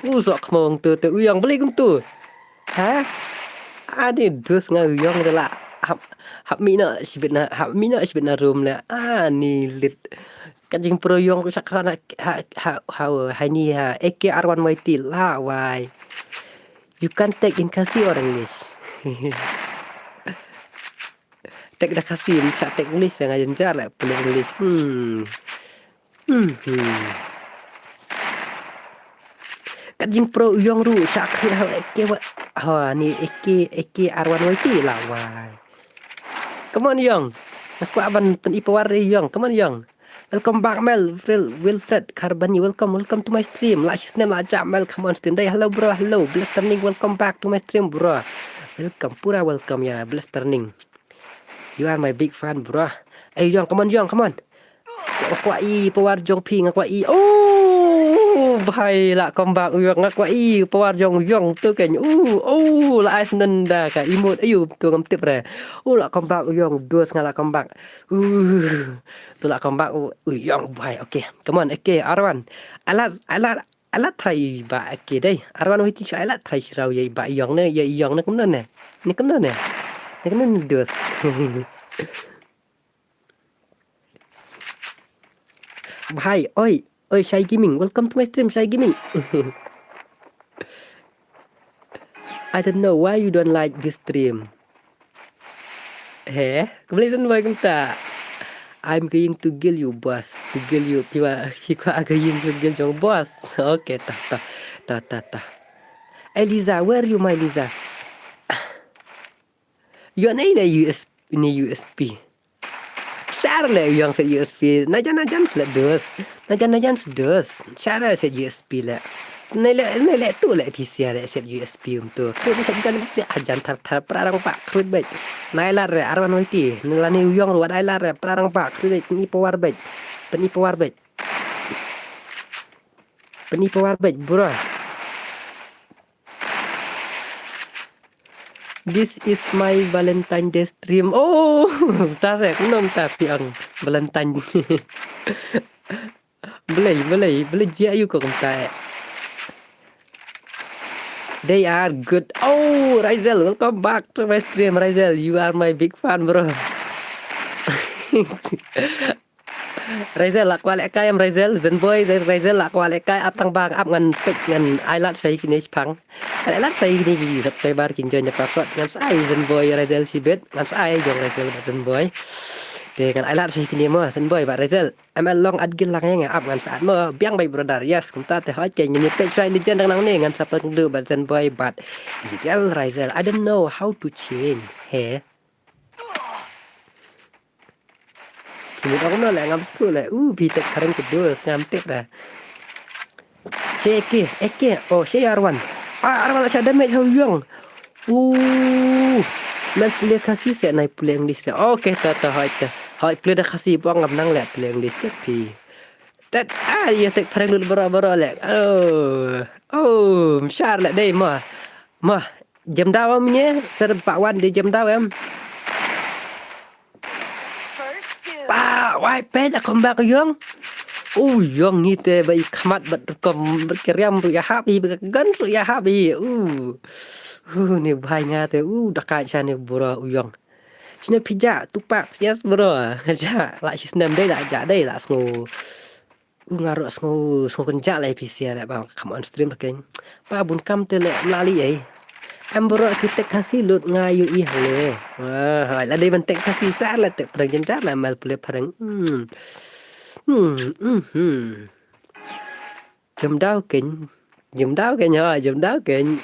u sok khmong tu te u Yong balei kum tu. Ha? Ani dus nga u Yong te la. Hap hap mina shibit na hap mina shibit na room leh. Ani lit. Ka jingpro u Yong ku shah khana ha ha ha ha ni ha A K R one Y T la wai. You can take in Khasi or English. Take da Khasi, mcha take English, nga jynjar la pule English. Hmm. Hmm. Hmm. Ka jingpro u Yong ruh, sha khri ha A K wa. Ha, ni A K, A K R one Y T la wai. Come on, Yong. Nga kwah ban pyn-i power ïa u Yong. Come on, Yong. Welcome back, Mel. Wil-, Wilfred Carbani, welcome, welcome to my stream. La shisnem la jam, Mel, come on stream. Dai, hello, bro, hello. Blessed Turning, welcome back to my stream, bro. Welcome, pura welcome, ya, Blessed Turning. You are my big fan, bro. Hey, Yong, come on, Yong, come on. Nga kwah i power jong phi, nga kwah i. Oh, bhai, la comeback u Yong, nga kwah i power jong u Yong tu kan. Oh, oh, la ais nanda ka emote. Ayu, tu ngam tip re. Oh, la comeback u Yong, dos nga la comeback. Uh, tu la comeback u, u Yong bhai. Okay, come on, okay, Arwan. Alat, alat, alat try ba, okay dai. Arwan witi shu alat try shiraw ya ba Yong ne, ya Yong ne kumno ne. Ni kumno ne. Ni kumno ne dos. Bhai, oi, oi, Shy Gaming. Welcome to my stream, Shy Gaming. I don't know why you don't like this stream. He, kembali sen boy kumta. I'm going to kill you, boss. To kill you, piwa, piwa going to kill jong boss. Okay, ta, ta, ta, ta, ta. Hey, Lisa, where are you, my Lisa? Yo, nei le U S, ni U S P. Share le u Yong set U S P. Najan najan slet dus. Najan najan sedus. Share set U S P le. Nei le, nei le tu le P C le set U S P um tu. Kru set jan P C ajan thar thar prarang pak kru bej. Nai lar re Arwan witi. Nai lani u Yong ruat ai lar re prarang pak kru bej. Ni power bej. Peni power bej. Peni power bej, bro. This is my Valentine Day stream. Oh, ta se, kumno ta piang Valentine. Belai, belai, belai jia yu ko kumta. They are good. Oh, Raizel, welcome back to my stream, Raizel. You are my big fan, bro. Raizel la kwah leh kai em Raizel, Zenboy, Raizel la kwah leh kai ap tang bang ap ngan pek ngan ai lad shai kine shipang. Ngan ai lad shai kine ki subscriber kin join da password ngan sai Zenboy Raizel shibit ngan sai jong Raizel ba Zenboy. Te ngan ai lad shai kine mo Zenboy ba Raizel. M L long at gil lang yang ap ngan sa mo biang bai brother yes kumta te hoi ke ngin pek shai legend dang nang ne ngan sa pek du ba Zenboy but Miguel Raizel I don't know how to change. He. Kini ong no le ngam stu le. Uh, phi tek phareng kedus ngam tip da. She eke, eke. Oh, she Arwan. Ah, Arwan la sha damage ha u Yong. Uh. Nai pule Khasi se, nai pule English se. Okay, ta ta hoi ta. Hoi pule da Khasi bong ngam nang le pule English se phi. Tet ah, ya tek phareng lut boro boro le. Oh. Oh, mshar le dei mo. Mo. Jem daw em nye, ser ba wan de jem daw em. Ba, wai pet a comeback u Yong. U Yong ni te ba i khmat bat rukom bat keriam ru ya hap i ba gan ru ya hap i. U. U ni bai nga te u dakai cha ni bro u Yong. Sine pija tupak yes bro. Ja la shisnem dei la ja dei la sngo. U nga ruh sngew, sngew kynjah lei phi sia leh ba kam on stream ba keng. Ba bun kam te leh mlali ei. Em bro ki tek Khasi lut nga yu i hale. Wah, hai la dei ban tek Khasi sa leh tek phareng jynjar leh mel pule phareng. Hmm. Hmm, hmm, hmm. Jemdaw keng. Jemdaw keng ha, jemdaw keng.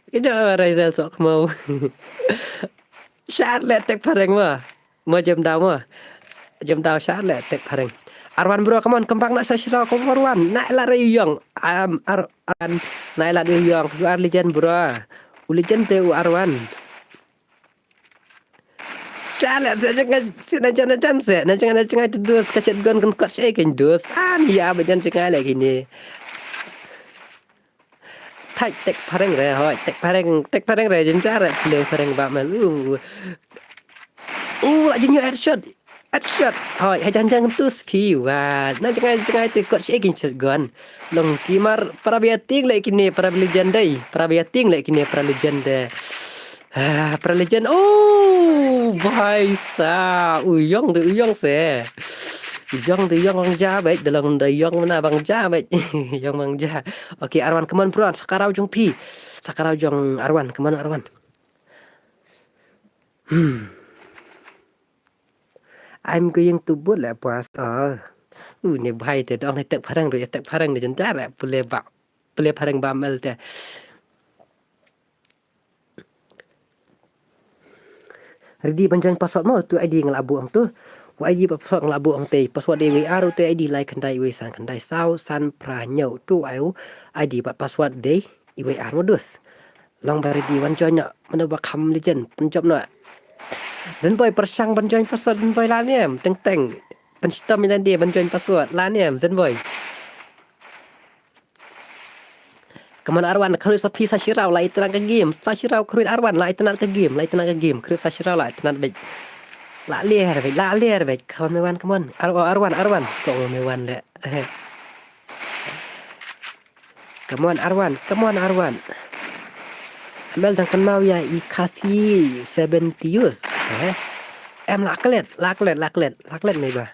Kena Raizel sok mau. Shar leh tek phareng ma. Mo jem daw mo. Jem daw shah le tek phareng. Arwan bro, come on, come back na sa shiro, come on, Arwan. Na la re yong. Am, Ar-, Arwan. Na la re yong. You are legend, bro. U legend te u Arwan. Shah le, se jeng, se na jeng, na jeng, se. Na jeng, na jeng, te dus, ka shet gon, kan kot, se, kan dus. An, ya, ba jan jeng, le, kini. Thait tek phareng re, hoi, tek phareng, tek phareng re, jynjar re, pule phareng bam el. Uh. Uh, la jynjar headshot. Headshot. Hoi, ha jan jang tu spi, wa. Na jngai, jngai te kot shi ekin shotgun. Long ki mar, para bia ting le kine, para legend dei. Para bia ting le kine, para legend dei. Ah, para legend. Oh, bhai sa. U Yong de, u Yong se. U Yong de, u Yong bang ja, bek. De long de, u Yong mana bang ja, bek. U Yong bang ja. Okay, Arwan, come on, bro. Sa ka raw jong phi. Sa ka raw jong Arwan. Come on, Arwan. Hmm. I'm going to boot le pas. Oh. Uh, ne bhai te dong ne tek phareng ru, tek phareng ne jynjar le pule ba. Pule phareng bam el te. Ready ban join password mo, tu I D nga la buh ong tu. U I D bad password nga la buh ong te. Password dei wei ar, u te I D lai khyndai wei san khyndai saw san phra hynñiew, tu ai u I D bad password dei wei ar mo dus. Long ba ready ban join noh, mano ba kham legend, pynjop noh. Zenboy pyrshang ban join password, Zenboy la niam, teng teng. Pynshitom ïa lade ban join password, la niam, Zenboy. Come on, Arwan, khrui sa phi sa shiraw, la itynnad ka game, sa shiraw khrui Arwan, la itynnad ka game, la itynnad ka game, khrui sa shiraw, la itynnad bek. La ler bek, la ler bek, come on, Mewan, come on, Ar-, oh, Arwan, Arwan, ko Mewan le. Come on, Arwan, come on, Arwan. Mel dang kynmaw ïa i Khasi seventy years. Eh? Em la klet, la klet, la klet, la klet me ba.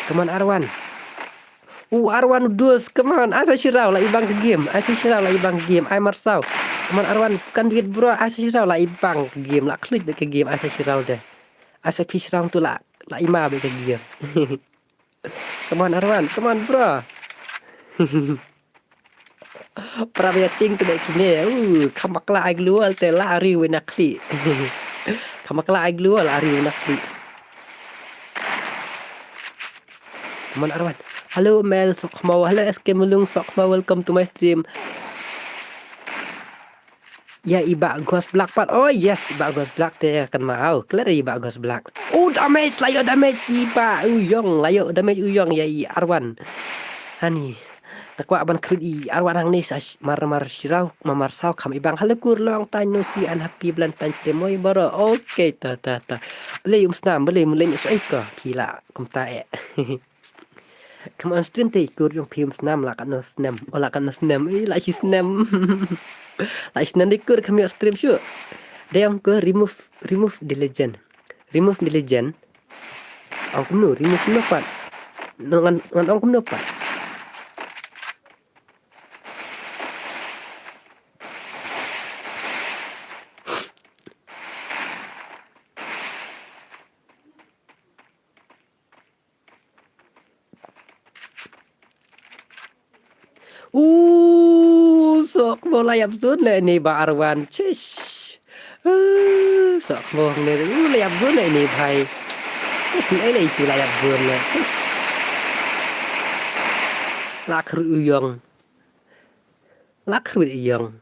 Come on, Arwan. U Arwan u dus, come on. Ai sa shiraw la i bang ka game. Ai sa shiraw la i bang ka game. Ai marsaw. Come on, Arwan, kan duit bro. Ai sa shiraw la i bang ka game. La khluit de ka game. Ai sa shiraw de. Ai sa phi shiraw tu la, la i ma be ka game. Come on, Arwan. Come on, bro. Para bia ting te dei kine. Uh, kham bakla ai global te la ari wei na khlieh. Kham bakla ai global la ari wei na khlieh. Come on, Arwan. Hello, Mel Sokmo. Hello, S K Mulung Sokmo. Welcome to my stream. Ïa i Bah Ghost Black pat. Oh yes, i Bah Ghost Black te kan ma au. Clear i Bah Ghost Black. Oh, damage, la ïoh damage i Bah Uyong, la ïoh damage Uyong ïa i Arwan. Hani. Nga kwah ban khrut i Arwan hangne sa sh-, mar mar shiraw, mar mar saw kham i bang. Hello kur, long time no see and happy Valentine's Day moi bro. Okay, ta ta ta. Balei um snam, balei um leh shu ai ka. Phi la kumta eh. Come on stream te kur jong phi um snam la katno snem. O la katno snem. Eh, la shi snem. La shi snem de kur kham ïoh stream shuh. De ong ko remove, remove the legend. Remove the legend. Ong kumno, remove kumno pat. Ngan, ngan ong kumno pat. Uh, sok mo la ïap zone le ni ba Arwan. Chish. Uh, sok mo ne. Uh, la ïap zone le ni bhai. Chish, ni le itu la ïap zone le. Chish. La khrut Uyong. La khrut Uyong.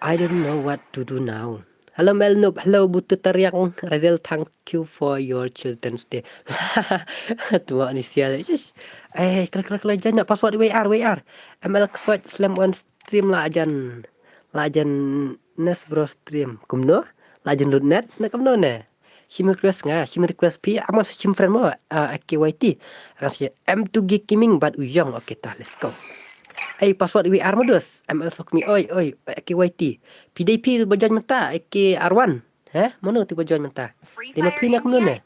I don't know what to do now. Hello, Melnup. Hello, Butu Tariang. Razel, thank you for your Children's Day. Tuwa ni sia. Yes. Eh, kala, kala, kala, jan nak password W R, W R. M L Ksoit, slam on stream la jan. La jan nes bro stream. Kumno? La jan lut net, na kumno ne? Shim request nga, shim request phi, amo sa shim friend mo, ah, A K Y T. Ang si M two Geek Gaming bad Uyong, okay ta, let's go. Ai, password W R modus, M L Sokmi, oi, oi, A K Y T. Phi dei phi ba join mynta, A K Arwan. He? Mano tu ba join mynta? Dei ma phi na kumno ne?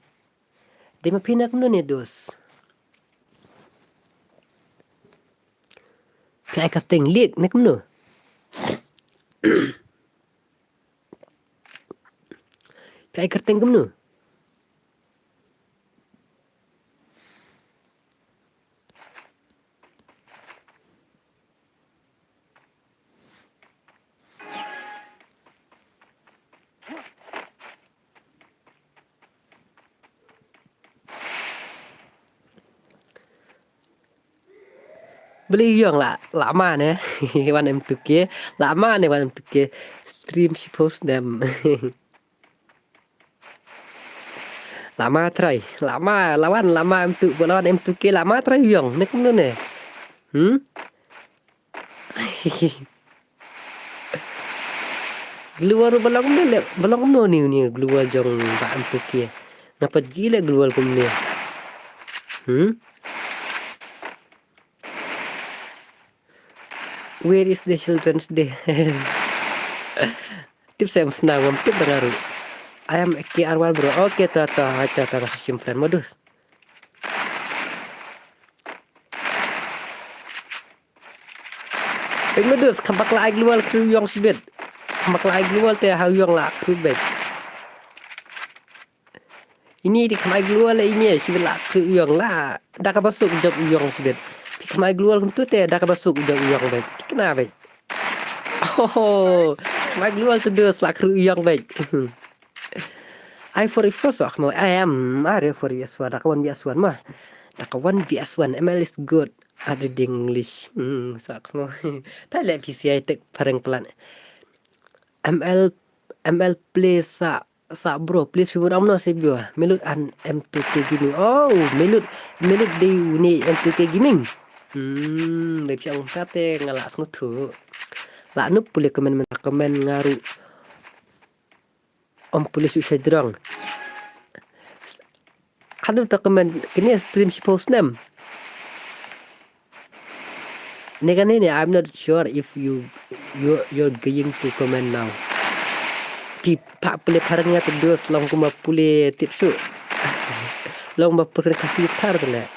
Dei ma phi na kumno ne, dus? Phi ai kyrteng lik na kumno? Phi ai kyrteng kumno? Beli Uyong la, la ma ne. Wan M two K. La ma ne wan M two K. Stream shiphew snem. La ma trai. La ma, la wan, la ma M two, la wan M two K, la ma trai Uyong. Ne kumno ne? Hmm? Glua ruh ba long kumne leh, ba long kumno ni, ni glua jong ba M two K. Nga pat gi leh glua kumne. Hmm? Where is the Children's Day? Tip sem snang, ngam tip ba nga ruh. I am K R one bro. Okay, ta, ta, ta, ta, nga shim friend modus. Pynmudus, kham bakla ai global crew yong shibit. Kham bakla ai global te ha yong la crew bet. Ini di kham ai global la ini shibit la crew yong la. Da ka basuk jok yong shibit. Kham ai global kumtu te da ka basuk jok yong bet. Kena bet. Oh, kham ai global tu dus la crew yong bet. I for first, ah, no, I am, I for yes one, da ka one V S one ma. Da ka one V S one, M L is good. Ada di English. Hmm, sak semua. Tak leh P C I tek pareng pelan. M L, M L play sa, sa bro, please phi bun amno se bio. Melut an M two K Gaming. Oh, melut, melut di uni M two K Gaming. Hmm, de phi ang kate ngalak snguthu. La nup pule komen men komen ngaru. Om police u shajrong. Hanu ta comment kini stream shiphew snem. Ne kane ne, I'm not sure if you, you, you're going to comment now. Ki pa pule parang nga tedus long kumba pule tip su. Long ba pule kasi thar tele.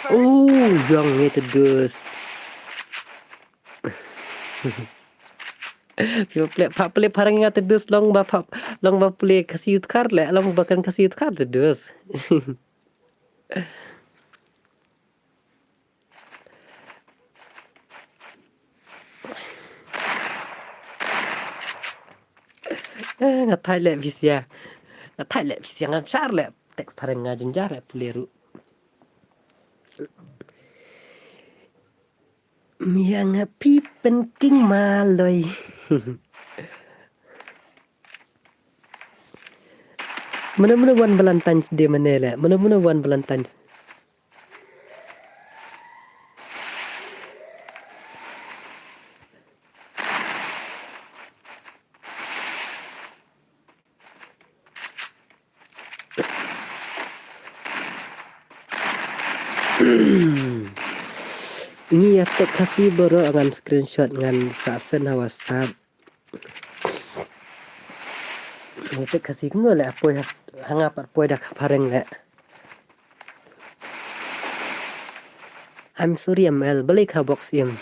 Oh, yong ngi tedus. Pha pule, pha pule parang nga tedus long ba pha, long ba pule kasi utkar le, long ba kan kasi utkar tedus. Eh, nga thai le bisia. Nga thai le bisia nga shar le. Teks pareng nga jenjar le pule ru. Mia nga pi pen king maloi. Mano mano wan Valentine's Day mane le. Mano mano wan Valentine's. Ngi ïa tek Khasi bro ngan screenshot ngan sa send ha WhatsApp. Ngi tek Khasi kumno le apoi ha nga pat poi da ka phareng le. I'm sorry M L, balei ka box im.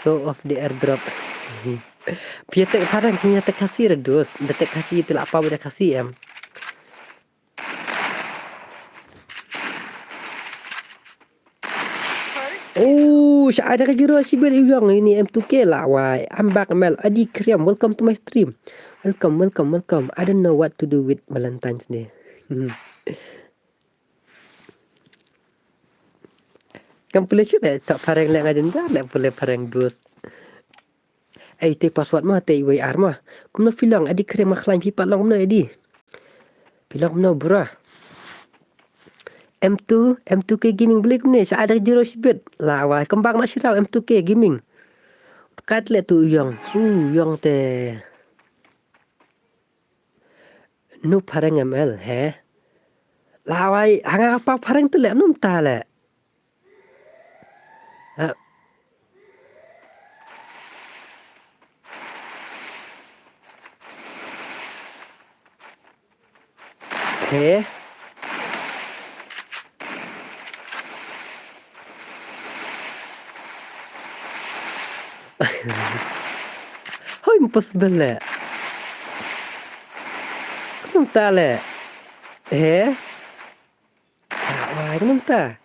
So of the airdrop. Pia tek parang kini tek Khasi reduce, da tek Khasi tila apa bada Khasi em. Oh, sha ada ka jiro shi ber yong ini M two K la wai. I'm back M L. Adi Kriam, welcome to my stream. Welcome, welcome, welcome. I don't know what to do with Valentine's Day. Kam pule shu le tak pareng le ngajen jar le pule pareng dus. Ai te password ma te iwei ar ma. Kumno phi long adi kre ma khlain phi pat long kumno adi. Phi long kumno bura. M two, M two K gaming beli kumne sha ada jiro shibit. La wa kembang ma shirau M two K gaming. Kat le tu yong. U yong te. Nu pareng M L he. Lawai hanga pa pareng tu le num ta le. Ha. He. Hoi, impossible le. Kumta le. He? Wai, kumta.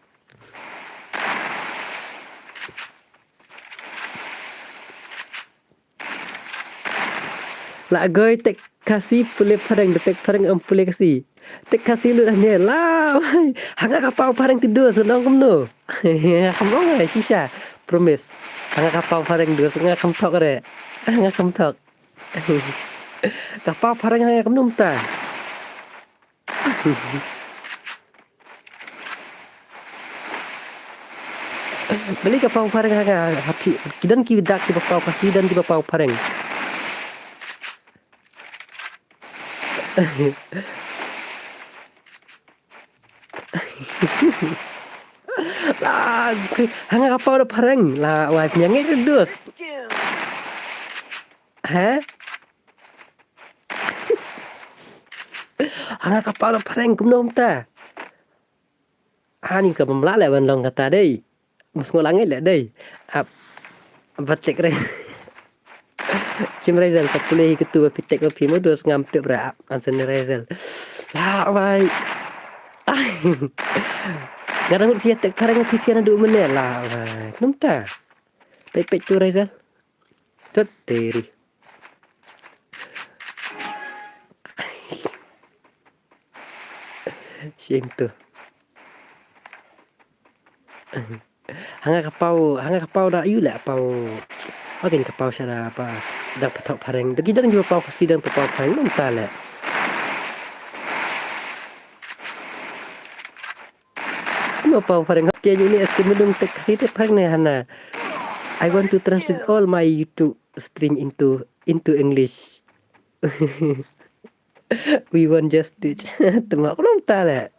La goi tek Khasi pule pareng, tek pareng em pule Khasi. Tek Khasi lu dah ne la. Hanga ka pau pareng tidur senang kumno. Kamu ngai shisha. Promise. Hanga ka pau pareng dur senga kam tok re. Hanga kam tok. Ka pau pareng hanga kam num ta. Beli ka paw phareng ha nga, ha phi, ki don ki dak kiba paw Khasi, don kiba paw phareng. La, ha nga ka paw da phareng, la, wai, pynïang ngi dus. Ha? Ha nga ka paw da phareng kumno mynta. Ani ka bym lah leh ban long kata dei. Mus ngol angai leh dei. Ap. Batik re. Kim Razel, ta pule hi ketu ba pitek ba pi modus ngam tip ra ap. Ansen Razel. La bai. Ai. Nga dang mut phi tek phareng phi sian adu mene la bai. Num ta. Pek pek tu Razel. Tut teri. Shim tu. Ha nga ka paw, ha nga ka paw da yu leh paw. Makin ka paw sha da pa. Da patok phareng. Da ki dang ju paw Khasi dang paw phareng num ta leh. Mo paw phareng ke ni ni eske mulung tek Khasi tek phareng ne hana. I want to translate all my YouTube stream into into English. We want justice. Tama ko nang tale.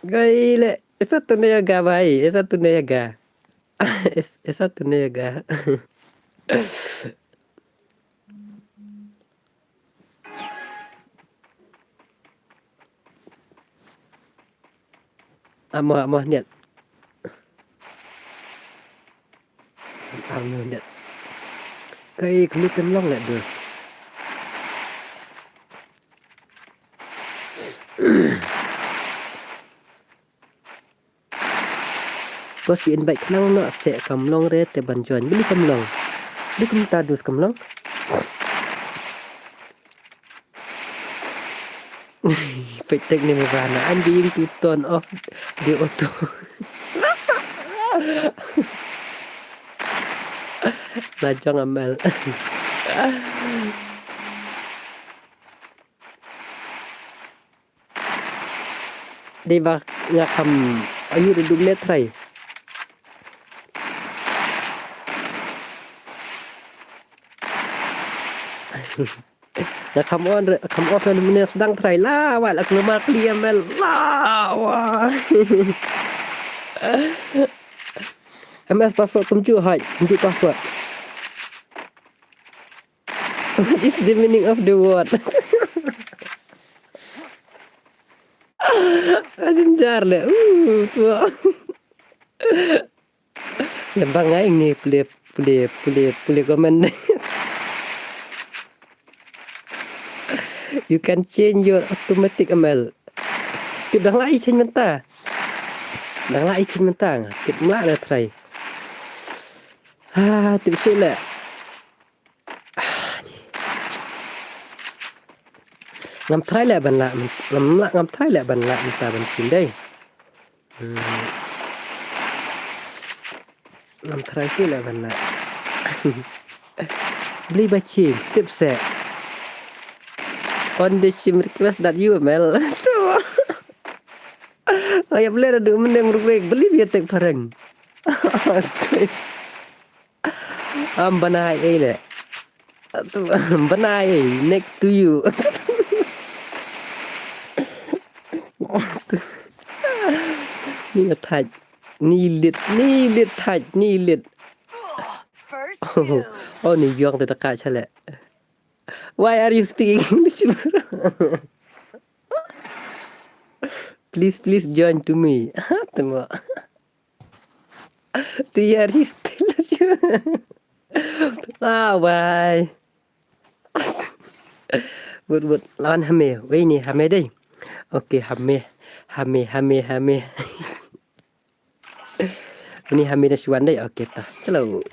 Gaile, esa tu ne ga bai, esa tu ne ga. Es-, esa tu ne ga. Amo, amo, niat. Amo, niat. Kai, kami tem long leh dus. Ko si invite khnang noh se kam long re te ban join. Bili kam long. Bili kam ta dus kam long. Pek tek ni me bana. I'm going to turn off the auto. La jong amel. Dei ba nga kham ayu da dum ne trai. Nga kham on re, kham off na dum ne sdang trai la, wa la klema kli amel la, wa. M S password kumju hai, kumju password. What is the meaning of the word? Ajin jar le. Uh, tua. Yang bang ai ni pule, pule, pule, pule comment. You can change your automatic M L. Tip dang lai change mynta. Dang lai change mynta. Tip mla le try. Ah, tip shu le. Ngam try leh ban lah, ngam lah, ngam try leh ban lah mynta ban chin dei. Hmm. Ngam try shu leh ban lah. Beli ba chin, tip se. On the shim request that you mel. Ayap leh da du mendeng ruwek, beli biar tek pareng. Am banai ei le. Atu, am banai ei, next to you. Ni nga thaj, ni lit, ni lit thaj, ni lit. First Oh, kill. Oh, ni yong te taka chale. Why are you speaking English, bro? Please, please join to me. Tengok. Tiar still. Ah, why? But, but, lawan hame. Wei ni hame dei. Okay, hame. Hame, hame, hame. Ni hame na shuan dei. Okay, ta. Chalo.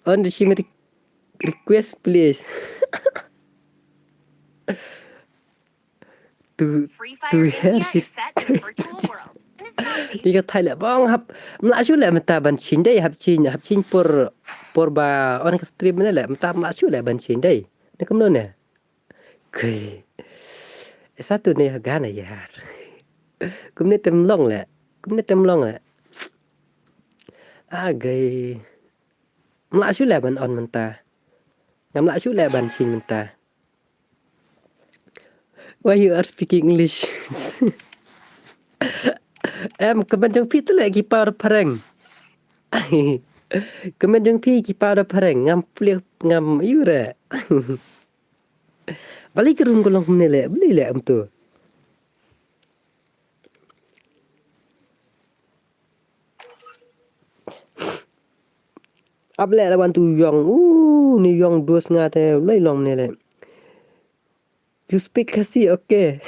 On the shim re-, request, please. Tu, tu her ki. Ni ka thai leh bang hap. Mla shu leh mynta ban shin dei hap shin, hap shin por, por ba on ka stream ne leh mynta mla shu leh ban shin dei. Ni kumno ne? Kei. Satu ne ha gana yar. Kumne tem long leh. Kumne tem long leh. Agai. Mla shu leh ban on mynta. Ngam lah shu leh ban shin mynta. Why you are speaking English? Em, kmen jong phi tu leh ki paw da phareng. Kmen jong phi ki paw da phareng. Ngam pule ngam yu re. Bali ki rum ko long kumne leh, bali leh em tu. Ap leh la wan tu yong. U, ni yong dus nga te lei long ne leh. You speak Khasi, okay.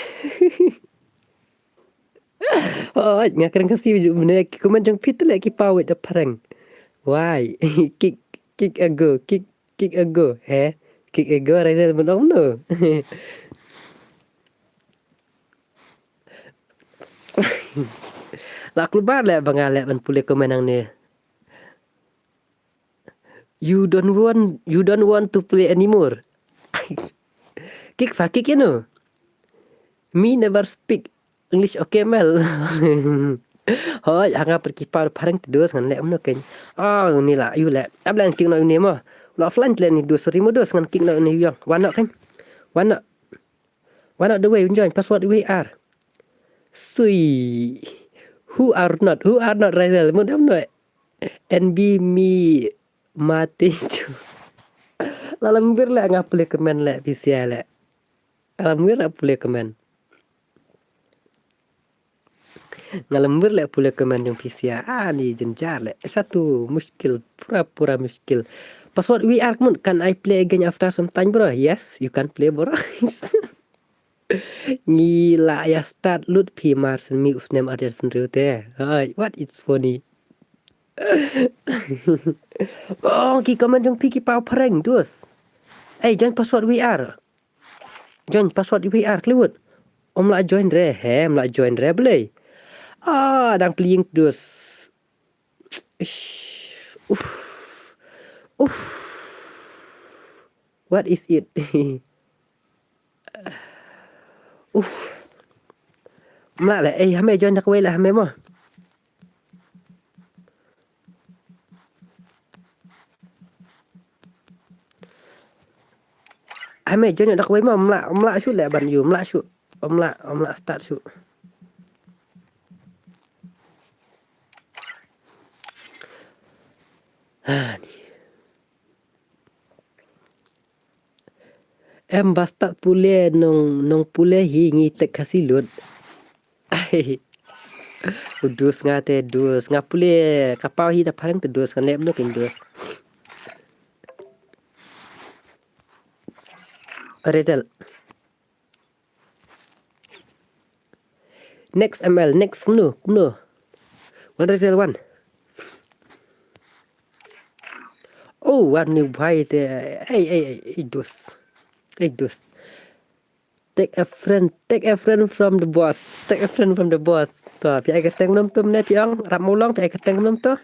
Oh, nga kren Khasi ju ne ki kmen jong phi tu leh ki paw da phareng. Why? Kick, kick ago, kick, kick ago, he? Kick ago, Raizel mynta no. La klubar leh ba nga leh ban pule kmen nangne. You don't want, you don't want to play anymore. Kick fa kick ino. Me never speak English, okay mel. Hoi, ha nga per ki paw da phareng te dus ngan leh kumno keiñ. Oh, ni la, yu leh. Ab leh kick noh yu ne mo. La offline leh ni dus, sorry mo dus ngan kick noh yu ne yong. Wan noh keiñ. Wan noh. Wan not the way, join password we are. Sui. Who are not? Who are not, Raizel? Mun am not. N B me mati chu. La lem wir leh nga pule kmen leh pisia leh. La lem wir leh pule kmen. Nga lem wir leh pule kmen jong pisia. Ah, ni jynjar leh. Satu mushkil, pura pura mushkil. Password we are, kmen, can I play again after some time, bro? Yes, you can play, bro. Ngi la ïa start lut phi mar shen mi u snem arjan pynriu te. Hai, what is funny? Oh, ki comment jong phi ki paw phareng dus. Ei, join password we are. Join password we are, Cliwut. Om la join re, he, om la join re blei. Ah, dang playing dus. Ish. Uff. Uff. What is it? Uff. Mla le, eh, hame join da kawei le hame mo. Hame join da kawei mo, mla, mla shu le ban yu, mla shu. Mla, mla start shu. Hani. Em ba start pule nong, nong pule hi ngi tek Khasi lut. Ai. U dus nga te dus. Nga pule ka paw hi da phareng te dus. Nga lem no kin dus. Redel. Next M L, next kumno, kumno. Wan Redel wan. Oh, wan ni bhai te. Ei, ei, ei, ei, dus. Ei, dus. Take a friend, take a friend from the boss. Take a friend from the boss. To, phi ai ka teng nom tum ne phi ong, rap mulong, phi ai ka teng nom to.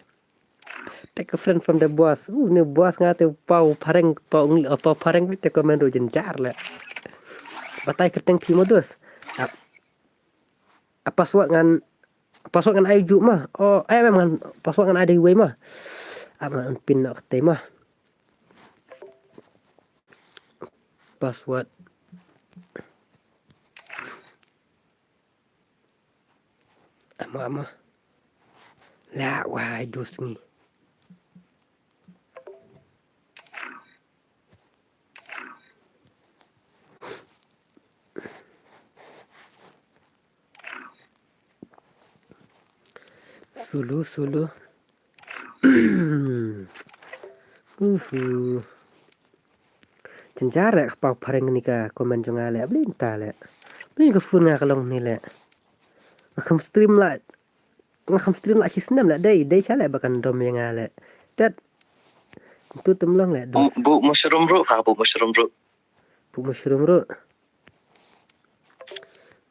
Take a friend from the boss. Uh, ni boss nga te paw phareng, paw ung, paw phareng te comment ruh jynjar le. Batai ka teng phi modus. A, a password ngan, password ngan ai ju ma. Oh, eh, mem ngan password ngan ai dei wei ma. A, man pin nok te ma. Password. Ama, ama. La wai dus ngi. Sulu, sulu. Uhu. Jynjar le ka paw phareng ni ka comment jong nga le, blin ta le. Blin ka phone nga ka long ni le. Nga kham stream la, nga kham stream la shi snem le, dei, dei sha le ba kan dom ïa nga le. Tet. Tu tum long le. Bu, bu mushroom ruh, ha, bu mushroom ruh. Bu mushroom ruh.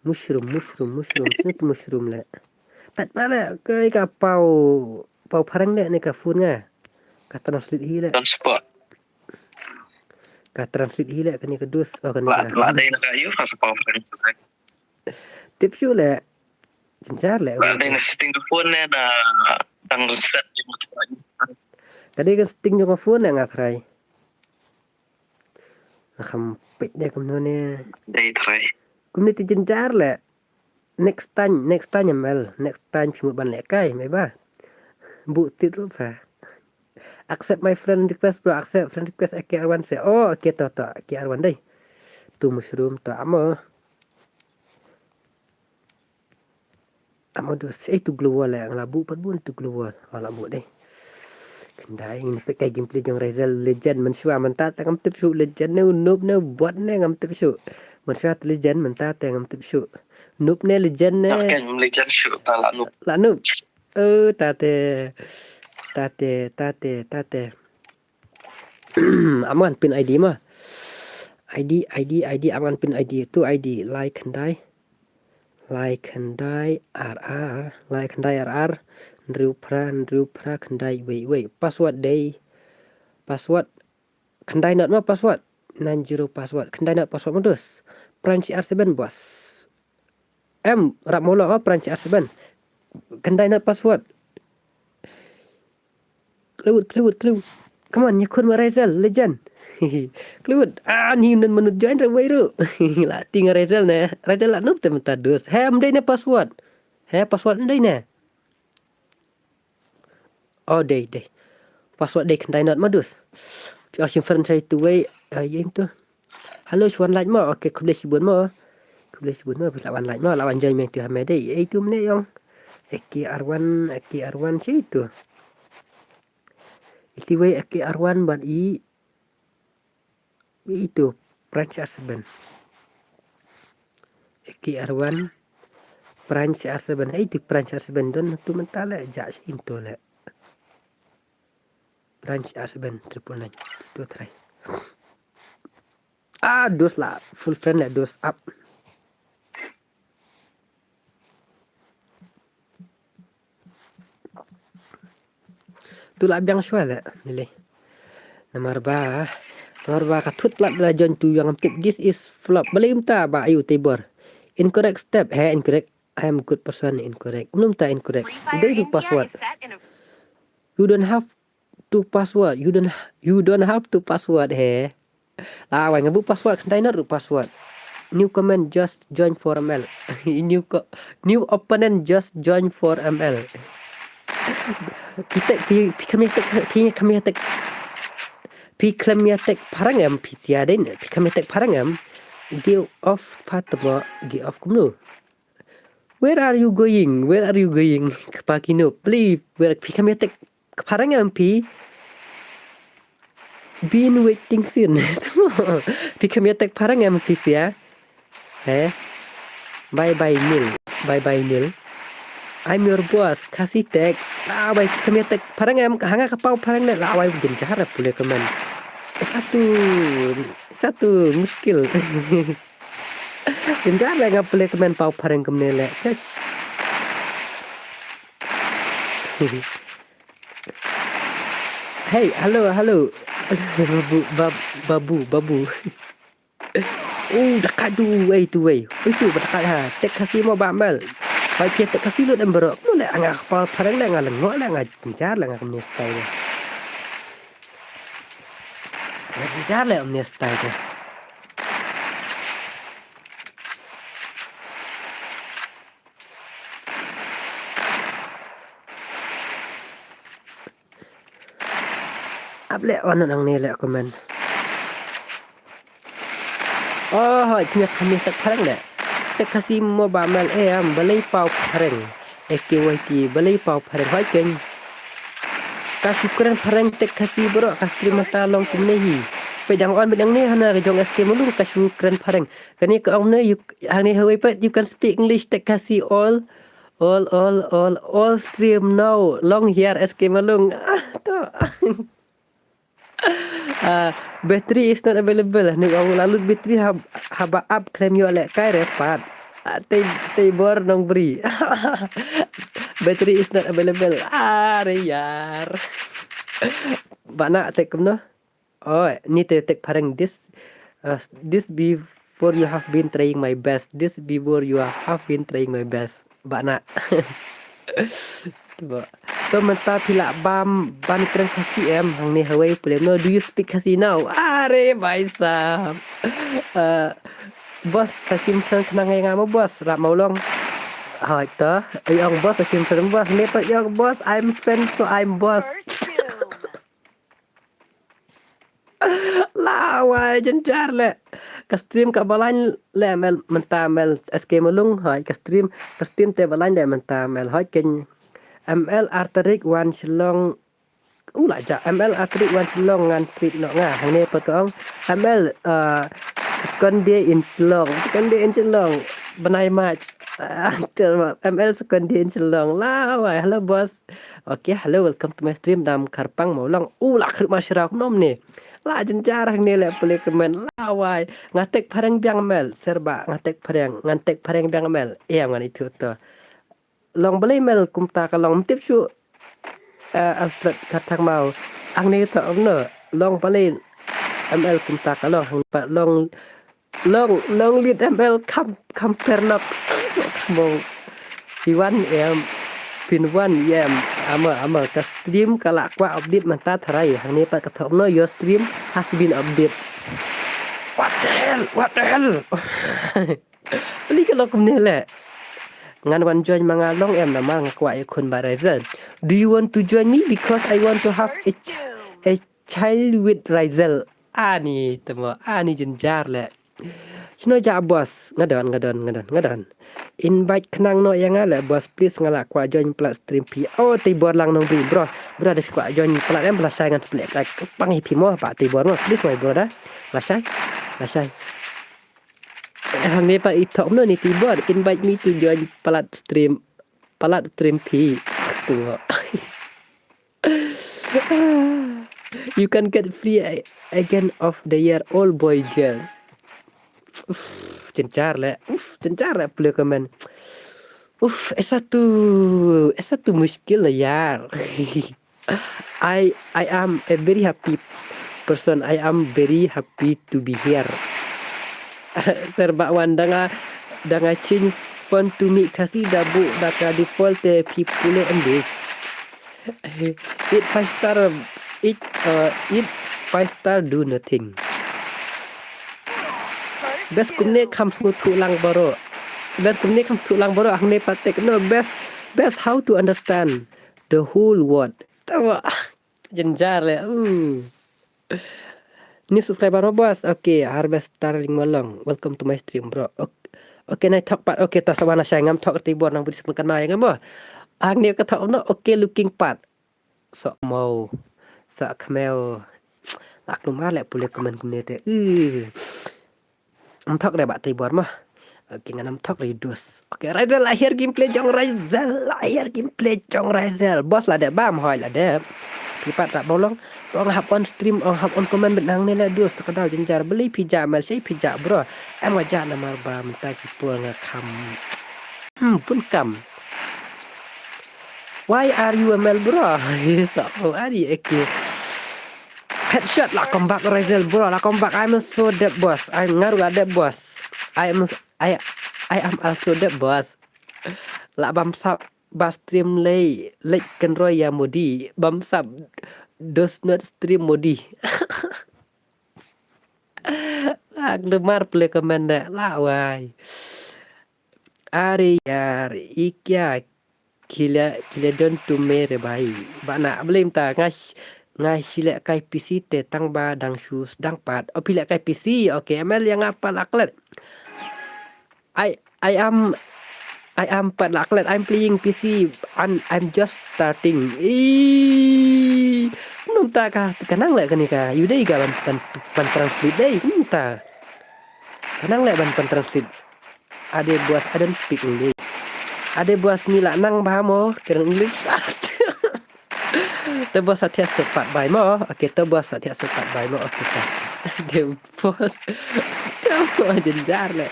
Mushroom, mushroom, mushroom. Sut mushroom le. Tat pale kai ka pau, pau phareng le ne ka phone nga. Ka translate hi le. Transport. Ka translate hi le kane ka dus. Oh, kane la, ka la dei na ka yu ka sa pau phareng. Tip shu le. Jinjar le. La dei na setting ka phone ne na tang reset. Ka dei ka setting jong ka phone ne nga try. Kham peit de kumno ne. Dei try. Kumne te jinjar le. Next time, next time M L, next time phi mut ban leh kai, me ba. Bu tit ruh pha. Accept my friend request bro, accept friend request A K R one se. Oh, okay to to, A K R one dei. Tu mushroom to amo. Amo do se tu glue wall eh, ngla bu pat bun tu glue wall. Oh, la bu dei. Khyndai ngin peit kai gameplay jong Razel legend, mynshuwa mynta te ngam tip shuh legend ne u noob ne u bot ne ngam tip shuh. Mynshuwa te legend mynta te ngam tip shuh. Noob ne legend ne. Kan legend shuh ta la noob. La noob. Oh, tate. Tate, tate, tate. Am ngan pin I D ma. I D, I D, I D, am ngan pin I D. Tu I D, like khyndai. Lai khyndai ar ar, lai khyndai ar ar, hynriew phra, hynriew phra, khyndai wei wei. Password dei, password, khyndai not ma password, nine zero password, khyndai not password ma dus. Pran shi ar seven boss. Em, rap molo, oh, pran shi ar seven. Khyndai not password. Klewut, klewut, klewut. Come on, ïakhun ma Razel, legend. Klewut. Ah, ni nun manut join re wei ru. La ting Razel ne. Razel la noob te mynta dus. He, ym dei ne password. He, password ym dei ne. Oh, dei, dei. Password dei khyndai not ma dus. Phi ong shim friend sa itu wei. Ah, ïa im tu. Hello, shu wan like mo. Okay, khublei shibun mo. Khublei shibun mo. Phi la wan like mo. La wan join meng tu ha me dei. Eh, itu mne ïong. A K R one, A K R one shi itu. Iti wei A K R one bad i. Itu. Pran shi ar seven. A K R one. Pran shi ar seven. Eh, itu pran shi ar seven don tu mynta le ja shi into le. Pran shi ar seven triple nine. Tu try. Ah, dos la. Full friend la dos up. Tu la biang shuwa la. Ni le. Namar ba. Namar ba ka thut plat la join tu ïong tip this is flop. Balei mynta ba ayu tibor. Incorrect step. He, incorrect. I am good person, incorrect. Mynta incorrect. Dei tu password. You don't have to password. You don't, you don't have to password he. La wai nga bu password, khyndai not ru password. New comment, just join four M L. New co-, new opponent, just join four M L. Phi tek, phi, phi khlem ïa tek, phi khlem ïa tek. Phi khlem ïa tek phareng em, phi sia dei ne. Phi khlem ïa tek phareng em. Give off pha tamo, give off kumno. Where are you going? Where are you going? Kpa kino, please. Where, phi khlem ïa tek phareng em phi. Been waiting since. Phi khlem ïa tek phareng em phi sia. Eh? Bye bye Neil. Bye bye Neil. I'm your boss. Khasi tech. La wai khlem ïa tek phareng em, ha nga ka pau phareng ne. La wai jynjar pule comment. Satu. Satu muskil. Jynjar le nga pule comment pau phareng kumne le. Hey, hello, hello. Babu, bab-, babu, babu. Oh, dekat tu, wei tu, wei. Wei tu, dekat ha. Tek Khasi mo ba mal. Wai pia tek Khasi lut em bro. Mo le nga pau phareng le nga lengok le nga jynjar le nga kumne style. Nga jynjar le kumne style. Ap le on nang ne le comment. Oh, hoi, phi khlem ïa tek phareng le. Tek Khasi mo ba mal em, balei pau phareng. A K Y T, balei pau phareng hoi keng. Ka shu kren phareng tek Khasi bro, ka stream mynta long kumne hi. Peit dang on peit dang ne hana ka jong S K Malung ka shu kren phareng. Kane ka ong ne, you, hangne hawei peit, you can speak English, tek Khasi all. All, all, all, all stream now. Long here, S K Malung. Ah, to. Ah, battery is not available. Ni ong la lut battery hab-, haba ap khlem ïoh lehkai re pat. Ah, Tei, Teibor Nongbri. Battery is not available. Are yar. Bana te kumno? Oh, ni te tek phareng this, uh, this before you have been trying my best. This before you have been trying my best. Bana. To ba. To mynta phi lah bam ban kren Khasi em hangne hawei pule. No, do you speak Khasi now? Are bhai sahab. Uh, boss, sa shim shen khnang ïa nga mo boss, rap Mawlong. Hoi to, ïong boss, sa shim shen boss, ne to ïong boss, I'm friend so I'm boss. Lawai jynjar le. Ka stream ka ba lain le M L mynta M L S K Malung, hoi ka stream, ka stream te ba lain le mynta M L, hoi ken M L arterik wan Shillong. U la ja M L arterik wan Shillong ngan treat noh nga. Hangne pat ka ong M L, uh, second day in Shillong. Second day in Shillong. Bnai March. Ah, M L second day in Shillong. Lawai, hello boss. Okay, hello, welcome to my stream. Dam Kharpang Mawlong. U la khrip ma shira kumno ne. La jynjar hangne le pule kmen. Lawai. Nga tek phareng biang M L. Serba nga tek phareng, ngan tek phareng biang M L. Ïa ngan itu to. Long balei M L kumta ka long, mtip shu. Eh, Alfred Kharthangmaw. Hangne to no. Long balei M L kumta ka long, hang pa long, long, long lead M L kam, kam pernop. Mong. Iwan em. Phin wan em. Ama, ama ka stream ka la kwah update mynta tharai. Hangne pat ka thok no, your stream has been update. What the hell? What the hell? Peli ka long kumne le. Ngan wan join ma nga long em namar nga kwah ïa khun ba Raizel. Do you want to join me? Because I want to have a, ch- a child with Raizel. Ani temo, ani jynjar le. Shino ja boss, nga don, nga don, nga don, nga don. Invite khnang noh ïa nga le boss, please, nga la kwah join palat stream phi. Oh, Teibor Lang Nongbri bro. Bro, da phi kwah join palat em, ba lashai ngan pynleh ka pang ïa phi mo, ba Teibor mo. Please my brother. Lashai. Lashai. Hangne pat i thok no ni Teibor. Invite me to join palat stream. Palat stream phi. Tu. You can get free a- again of the year, all boy girls. Uff, jynjar le. Uff, jynjar le pule kmen. Uff, ऐसा तो, ऐसा तो मुश्किल है यार. I, I am a very happy person. I am very happy to be here. Serba wan da nga, da nga change font to Mih Khasi da buh da ka default te phi pule em dei. Eat five star, eat, uh, eat five star, do nothing. Best kumne kham sngewthuh lang baroh. Best kumne kham sngewthuh lang baroh. Hangne pat tek no best, best how to understand the whole world. Tawa. Jynjar le. Uh. New subscriber mo boss. Okay, Harvester Ring Molong. Welcome to my stream bro. Okay. Okay, nai thok pat. Okay, ta sawan na shai ngam thok Teibor Nongbri sep kan mai ngam mo. Hangne ka thok no. Okay, looking pat. Sok mo. Sok khmeo. Lak lumar le pule kmen kumne te. Uh. Ym thok re ba Teibor mo. Okay, ngan ym thok re dus. Okay, Raizel, la hiar gameplay jong Raizel, la hiar gameplay jong Raizel. Boss la dep bam, hoi la dep. Phi pat rap Mawlong. Ong hap on stream, ong hap on comment bad hangne le dus, ta ka daw jynjar. Balei phi jah M L, shei phi jah bro. Em nga jah namar ba mynta ki por nga kham. Hmm, pun kam. Why are you M L bro? Yes, oh, are you okay? Headshot la comeback Raizel bro, la comeback. I'm so dead boss. I'm ngaru la dead boss. I am I I am also dead boss. La bam sap ba stream lei lek kenroi ya Modi. Bam sap does not stream Modi. Ak demar pele comment da la wai. Are yar, ikya kila kila don tu mere bai. Bana blim ta ngas ngas sila kai P C te tang ba dang shoes dang pat. O pila kai P C. Okay, M L yang apa laklet. I I am I am pat laklet. I'm playing P C and I'm just starting. Ih, num ta ka kanang le kani ka. Yudai ka ban ban ban translate dai. Num ta. Kanang le ban ban translate. Ade buas, I don't speak English. Ade buas ni la nang ba mo kren English. Te buas sa thiah sepat bai mo. Okay, te buas sa thiah sepat bai mo. Okay, te. Ade buas. Te buas jenjar le.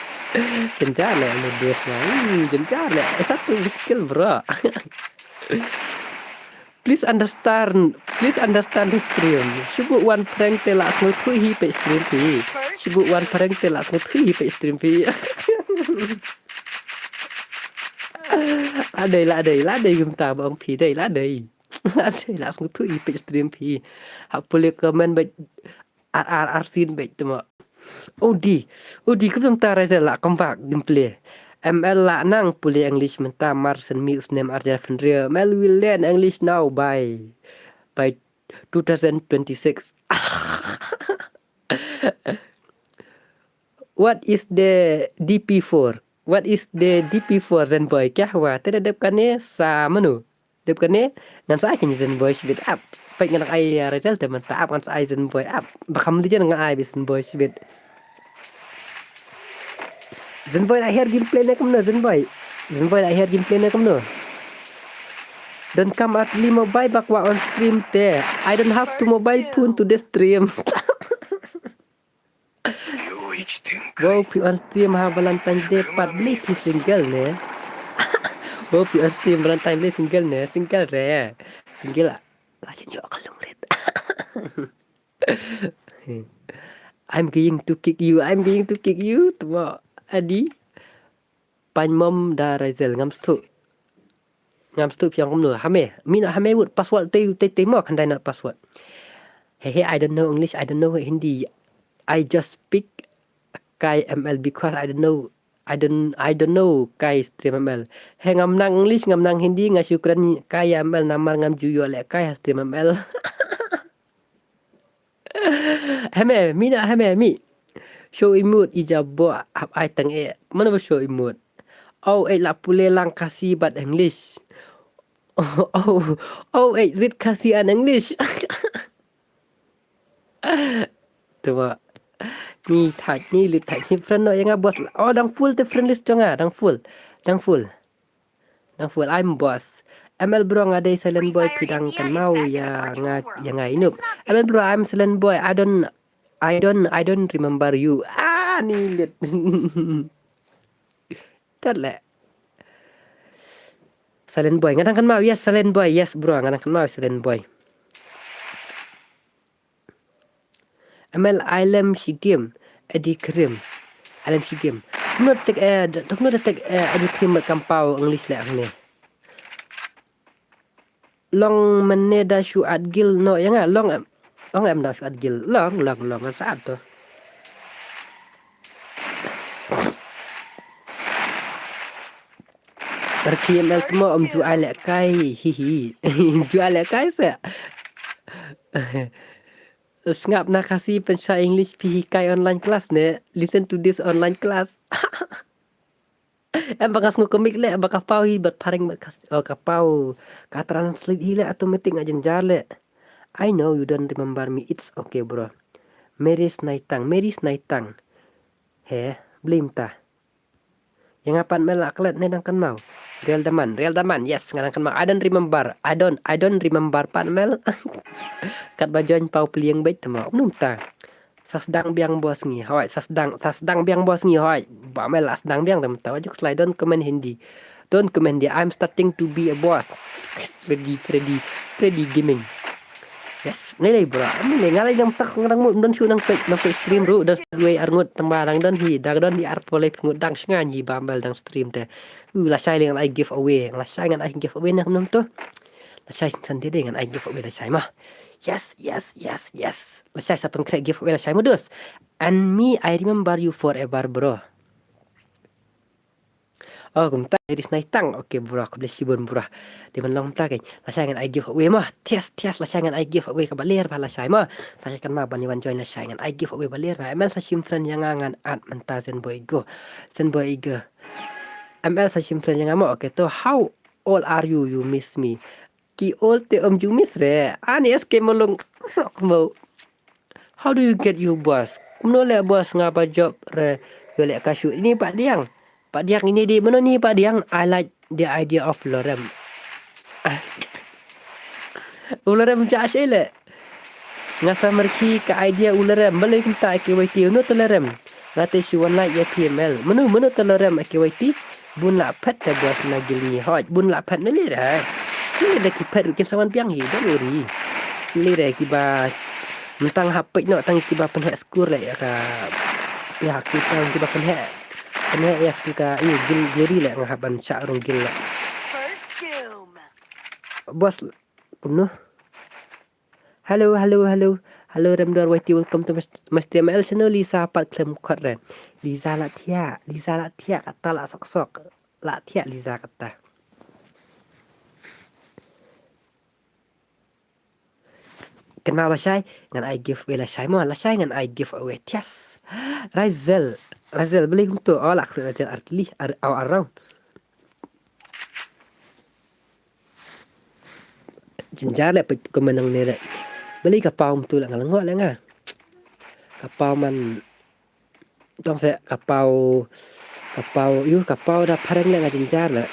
Jynjar leh, ano dos ma. Hmm, jynjar leh. Eh, satu muskil, bro. Please understand, please understand the stream. Shu buh wan prank te la sngewthuh hi peit stream phi. Shu buh wan prank te la sngewthuh hi peit stream phi. La dei, la dei, la dei kumta ba ong phi dei, la dei. La dei, la sngewthuh hi peit stream phi. Hap pule comment beit ar ar ar sin beit te mo. Odi, odi, kumta Razel la come back gameplay. M L la nang pule English mynta mar shen mi u snem arhajar hynriew. M L will learn English now by, by two thousand twenty-six. What is the D P for? What is the D P for, Zenboy? Kya hua? Tere dep kane sa manu? Dep kane, ngan sa ai kane Zenboy shibit ap. Peit ngan ai, uh, result te mynta ap, ngan sa ai Zenboy ap. Ba kham dei jan ngan ai bi Zenboy shibit. Zenboy la her gameplay ne kumno, Zenboy? Zenboy la her gameplay ne kumno? Don't come early mo, bye bak wa on stream te. I don't have to mobile phone to the stream. Wow, phi on stream ha Valentine's Day pat, balei phi single ne? Wow, phi on stream Valentine's Day single ne? Single re. Single ah. Lajin yo ka lungrit. I'm going to kick you. I'm going to kick you. Tuma adi. Pain mom da Razel ngam stu. Ngam stu piang kumno. Hame. Mina hame wut password te te te mo kan dai not password. Hey, hey, I don't know English. I don't know Hindi. I just speak Kai M L because I don't know. I don't, I don't know Kai stream M L. Hey, ngam nang English, ngam nang Hindi, nga shu kren Kai M L namar ngam ju ïoh leh Kai stream M L. Heme, mina heme, mi. Show emote, ija bo hap ai tang eh. Mano ba show emote? Oh, eh, la pule lang Khasi bad English. Oh, oh, oh, eh, read Khasi and English. Tuma. Ni thaj, ni lit thaj, ni friend no ïa nga boss. Oh, dang full te friend list jong nga, dang full. Dang full. Nang full, I'm boss. M L bro, nga dei silent boy, phi dang kynmaw ïa nga, ïa nga i Noob. M L bro, I'm silent boy. I don't, I don't, I don't remember you. Ah, ni lit. Tat leh. Silent boy, nga dang kynmaw, yes, silent boy, yes bro, nga dang kynmaw, silent boy. M L Ailem Shidim, Adi Krim. Ailem Shidim. Kumno tek, eh, d-, kumno tek, eh, Adi Krim kam paw English leh hangne. Long mynne da shu at guild no ïa nga, long em, long em da shu at guild. Long, long, long, ngan sa at to. Rki M L tmo, ym ju ai leh kai, hi hi. Ju ai leh kai se. Sngap na Khasi, pynshai English, phi hikai online class ne. Listen to this online class. Em ba ka sngew comic leh, ba ka paw hi bad phareng bad Khasi. Oh, ka paw. Ka translate hi leh automatic, nga jynjar leh. I know you don't remember me. It's okay, bro. Mary Snaitang, Mary Snaitang. He, blame ta. Ïa nga pat mel, la klet ne dang kynmaw. Real Daman, Real Daman, yes, nga dang kynmaw. I don't remember. I don't, I don't remember pat mel. Katba join paw pliang beit tmo. Num ta. Sa sdang biang boss ngi. Hoi, sa sdang, sa sdang biang boss ngi. Hoi. Ba mel la sdang biang tmo ta. Wajuk slide, don't comment Hindi. Don't comment Hindi. I'm starting to be a boss. Freddy, Freddy, Freddy Gaming. Yes, nai lei bro. Am ne nga lei nang tak nang mut don shu nang pek, nang pek stream ruh, don shu wei arngut tamba dang don hi, dang don hi arphew lai ngut dang shngain hi ba mel dang stream te. U lashai lei ngan ai giveaway, lashai ngan ai giveaway na kumno to. Lashai san de ngan ai giveaway lashai ma. Yes, yes, yes, yes. Lashai sa pynkhreh giveaway lashai ma dus. And me, I remember you forever, bro. Oh, kumta, Iris Naitang. Okay, bro, khublei shibun, bro. Dei ban long kumta kein. Lashai ngan ai giveaway mo. Thias, thias, lashai ngan ai giveaway kaba ler bha lashai mo. Sa ïa kynmaw ban ïa wan join lashai ngan ai giveaway ba ler bha. M L sa shim friend ïa nga, ngan add mynta Zenboy Go. Zenboy Go. M L sa shim friend ïa nga mo. Okay, to how old are you? You miss me. Ki old te ym ju miss re. Ani S K Malung. Sok mo. How do you get you boss? Kumno leh boss, nga ba job re. Yo leh ka shu ini Padiang. Padiang ini di mano ni Padiang? I like the idea of lorem. U lorem ja ashe leh. Nga sa merki ka idea u lorem. Balei kumta ki wei ti uno to lorem. Nga te shu wan like ïa P M L. Mano, mano te la rem ha K Y T? Bun la phet te boss na gili. Hoi, bun la phet ne lei re. Ki lei da ki phet ruh kin sa wan biang hi, don't worry. Lei re kiba mynta nga hap peit noh tang kiba pynheh skur leh ïa ka, ïa ki tang kiba pynheh, pynheh ïa ki ka, ïa gil, gili leh nga hap ban shah rung gil leh. First doom. Boss, kumno? Hello, hello, hello. Hello, Remdor Y T, welcome to my, my stream. L channel Lisa pat khlem khot re. Lisa la thiah, Lisa la thiah, kata la sok sok. La thiah Lisa kata. Kynmaw lashai ngan ai giveaway, lashai mo, lashai ngan ai giveaway. Thias. Razel, Razel, beli kumto. Oh, la khrut Razel artli, ar, aw around. Jynjar leh peit comment nangne leh. Beli ka paw mtu leh nga la ngoh leh nga. Ka paw man tong se ka paw, ka paw, yu ka paw da phareng leh nga jynjar leh.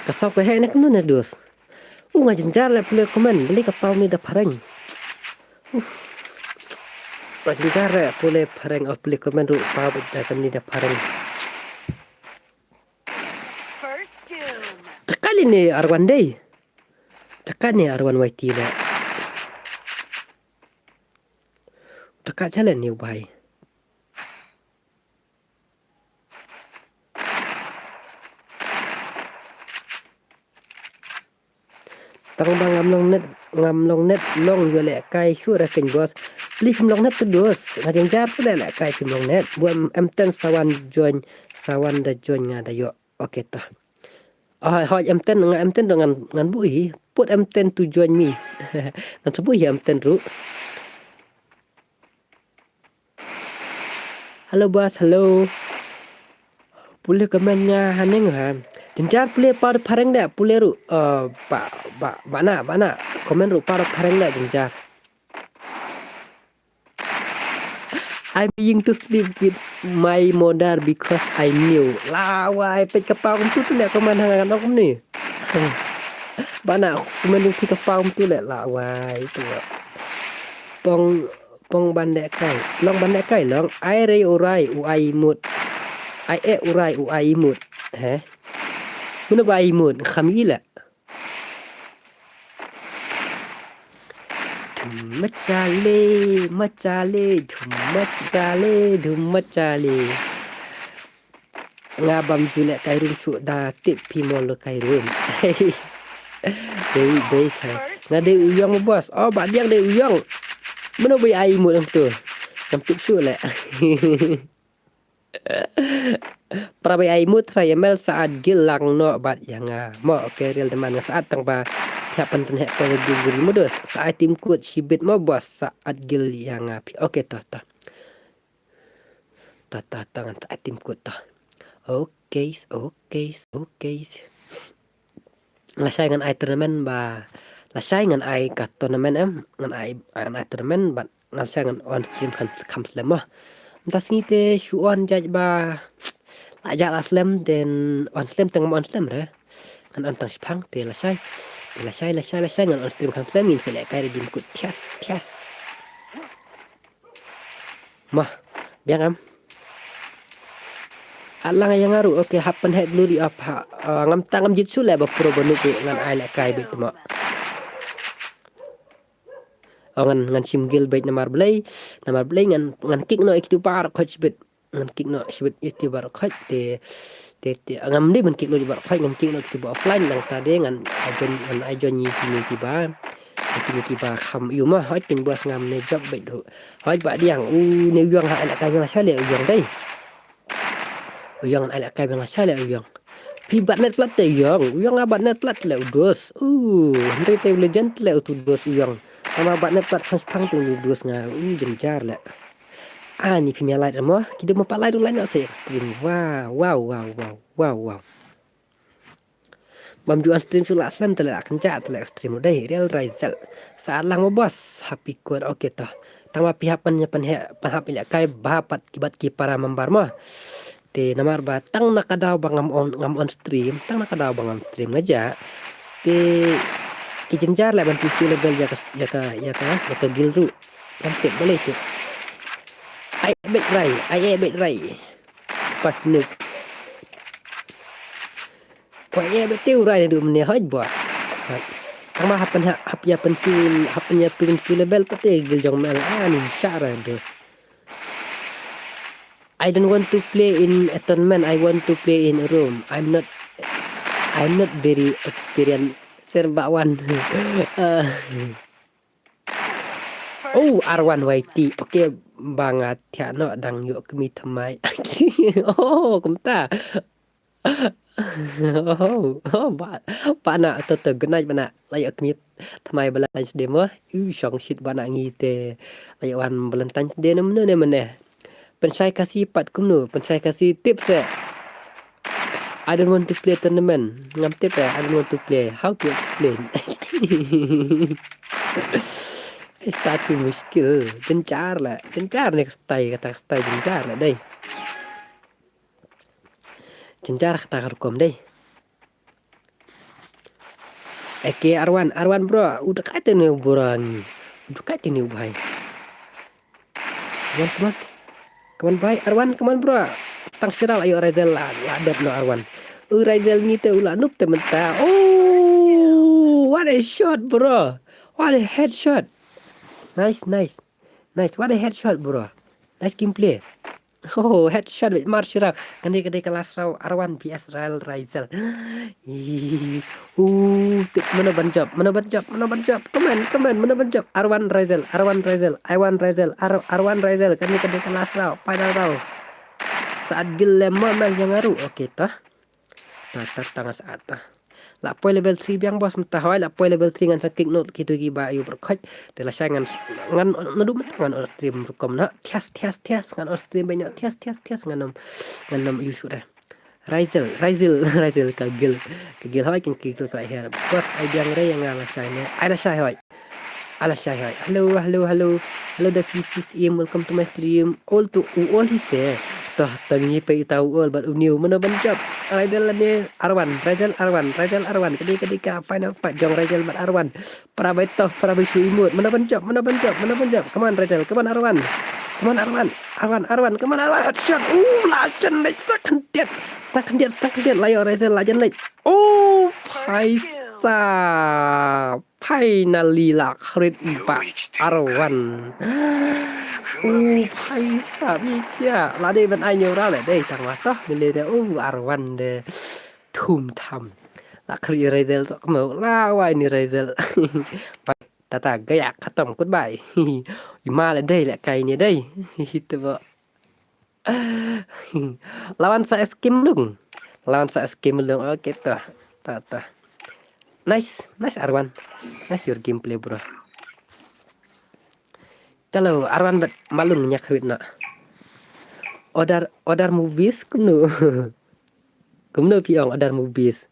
Ka saw ka heh ne kumno ne dos. U nga jynjar leh pule comment, beli ka paw ni da phareng. Uf. Nga jynjar leh pule phareng, oh, pule comment ruh paw bad da kani da phareng. First doom. Taka lei ne arwan dei. Taka ne arwan Y T leh. Taka chale ne u bai. Tang ba ngam long net, ngam long net, long ïoh lehkai shuh ra keiñ boss. Please, ngam long net tu dos. Nga jynjar tu leh lehkai, ngam long net. Buh em, M ten sa wan join, sa wan da join nga da ïoh. Okay ta. Ah, hoi M ten, nga M ten dong ngan, ngan buh hi. Put M ten to join me. Ngan sa buh hi M ten ruh. Hello boss, hello. Pule comment nga haneng ha. Jynjar pule paw da phareng da pule ruh. Uh, ba, ba, ba na, ba na. Comment ruh paw da phareng da jynjar. I'm going to sleep with my mother because I knew. Lawai, peit ka paw kumtu tu leh comment ha nga ngan ong kumne. Ba na comment ding phi ka paw kumtu leh lawai tu. Pong, pong ban lehkai. Long ban lehkai long. Ai rei u rai u ai mut. Ai e u rai u ai mut. He? Mano ba ai mut? Kham i leh. Dhum machale, machale, dhum machale, dhum machale. Nga bam ju lehkai room shuh da tip phi mo lehkai room. Dei, dei kai. Nga dei u ïong boss. Oh, Bah Diang dei u ïong. Mano ba ai mut tu? Ngam tip shuh leh. Para ba ai mut trai email sa at gil lang noh bad ïa nga. Mo, okay, real demand nga sa at tang ba. Hap pynpynheh pynpynheh gil gil mo dos. Sa at tim kut shibit mo boss sa at gil ïa nga. Okay, to, to. To, to, to, ngan sa at tim kut to. Okay, okay, okay. Lashai ngan ai tournament ba. Lashai ngan ai ka tournament em. Ngan ai, ngan ai tournament bad lashai ngan on stream kham, kham slem mo. Mynta sngi te shu on jait ba. La jait la slem te on slem te ngam on slem re. Ngan on tang shipang te lashai. Te lashai, lashai, lashai ngan on stream kham slem ngin sa lehkai re dim kut thias, thias. Mah, biang em. At lang ïa nga ruh, okay, hap pynheh dluri ap ha. Ah, ngam tang ngam jied shuh leh ba pro ba noob ruh ngan ai lehkai beit mo. Oh, ngan, ngan shim gil beit namar balei, namar balei ngan, ngan kick noh ïa kitu baroh khoit shibit. Ngan kick noh shibit ïa kitu baroh khoit te, te, te, ngam dei ban kick noh ïa baroh khoit, ngan kick noh kitu ba offline nangta de ngan ai join, ngan ai join ïa kine kiba. Ïa kine kiba kham ïa ma, hoi kin boss ngam ne jop beit ruh. Hoi Bah Diang, u ne u ïong ha ai lehkai biang lashai leh u ïong dei. U ïong ai lehkai biang lashai leh u ïong. Phi bat net plat te u ïong, u ïong nga bat net plat leh u dos. U, hynrei te u legend leh utu dos u ïong. Nga ma bat net plat shipang te u dos nga, u jynjar leh. Ani phim ïa like mo, ki dei mo pat like ruh like noh sa ïa ka stream. Wow, wow, wow, wow, wow, wow. Bam ju on stream shu lah slem te lah kynjah te lah stream dei Real Razel. Sa lang mo boss, happy kuan, okay to. Tang ba phi hap pyn, pyn hap ïa kai ba pat ki bad ki para member mo. Te namar ba tang na ka daw ba ngam on, ngam on stream, tang na ka daw ba ngam stream nga jah. Te ki jynjar lah ban tu level ïa ka, ïa ka, ïa ka, ïa ka guild ruh. Kan tip balei tip. Ai bet rai, ai bet rai. Pat nuk. Kwa ïa bet u rai du mne hoj boss. Tang ba hap pyn ha, hap ïa pyn tu, hap pyn ïa pyn tu level pat te guild jong mel. Ah, ni sha ra du. I don't want to play in a tournament. I want to play in a room. I'm not, I'm not very experienced. Serba wan. Ah. Oh, R one Y T. Okay, ba nga thiah noh dang ïoh kmie thymmai. Oh, kumta. Oh, oh, ba, ba na to to, good night ba na. La ïoh kmie thymmai Valentine's Day mo. U shong shit ba na ngi te. La ïoh wan Valentine's Day ne mene ne mene. Pynshai Khasi pat kumno, pynshai Khasi tip se. I don't want to play tournament. Ngam tip eh, I don't want to play. How to explain? Ai sa tu mushkil. Jynjar la, jynjar ne ka style, kata ka style jynjar la dei. Jynjar kata ka rukom dei. Eke R one, R one bro, u da kai te ne u bro ngi. U da kai te ne u bhai. Come on, come on. Come on bhai, R one, come on bro. Tang shira la ïoh Razel la, la dep noh R one. U Razel ngi te u la nup te mynta. Oh, what a shot bro. What a headshot. Nice, nice. Nice, what a headshot bro. Nice gameplay. Oh, headshot bad mar shira. Kane ka dei ka last round, R one V S Real Razel. Ih, uh, tip mano ban jump, mano ban jump, mano ban jump. Come on, come on, mano ban jump. R one Razel, R one Razel, I one Razel, R, R one Razel. Kane ka dei ka last round, final round. Saat gil lemma man yang aru. Okay, tah. Tah, tah, tah, nga saat tah. La poi level three biang boss mynta hoi, la poi level three ngan sa kick noh kito kiba ïoh pyrkhat. Te lashai ngan, ngan naduh mynta ngan on stream rukom na. Thias, thias, thias, ngan on stream bad na thias, thias, thias, ngan ym, ngan ym ïoh shuh re. Razel, Razel, Razel ka guild. Ka guild hoi kin ka guild ka her. Boss ai biang re ïa nga lashai ne. Ai lashai hoi. Ala shai hai. Hello, hello, hello. Hello, the P C C M. Welcome to my stream. All to u all hi se. Toh, tang ngi pei ta u all bad u new. Mano ban jump. Razel ne R one, Razel R one, Razel R one. Kadi kadi ka final fight jong Razel bad R one. Para bai toh, para bai shu imut. Mano ban jump, mano ban jump, mano ban jump. Come on Razel, come on R one. Come on R one. R one, R one, come on R one. Headshot. Uh, la jan lek, sa khyndiat. Sa khyndiat, sa khyndiat. La ïoh Razel, la jan lek. Oh, phaisa. Finally la khrit ba R one. U phaisa mi kia. La dei ban ai ñiew ra le dei tang ma toh. Bile de u R one de. Thum tham. La khrit Razel sok mo. La wai ni Razel. Tata gaya khatam kut bai. Ima le dei le kai ni dei. Hitu bo. Lawan sa skim lung. Lawan sa skim lung. Okay, toh. Toh, toh. Nice, nice R one. Nice your gameplay, bro. Chalo, R one bad Malung ñiah khwit na. Order, order movies kumno. Kumno phi ong order movies.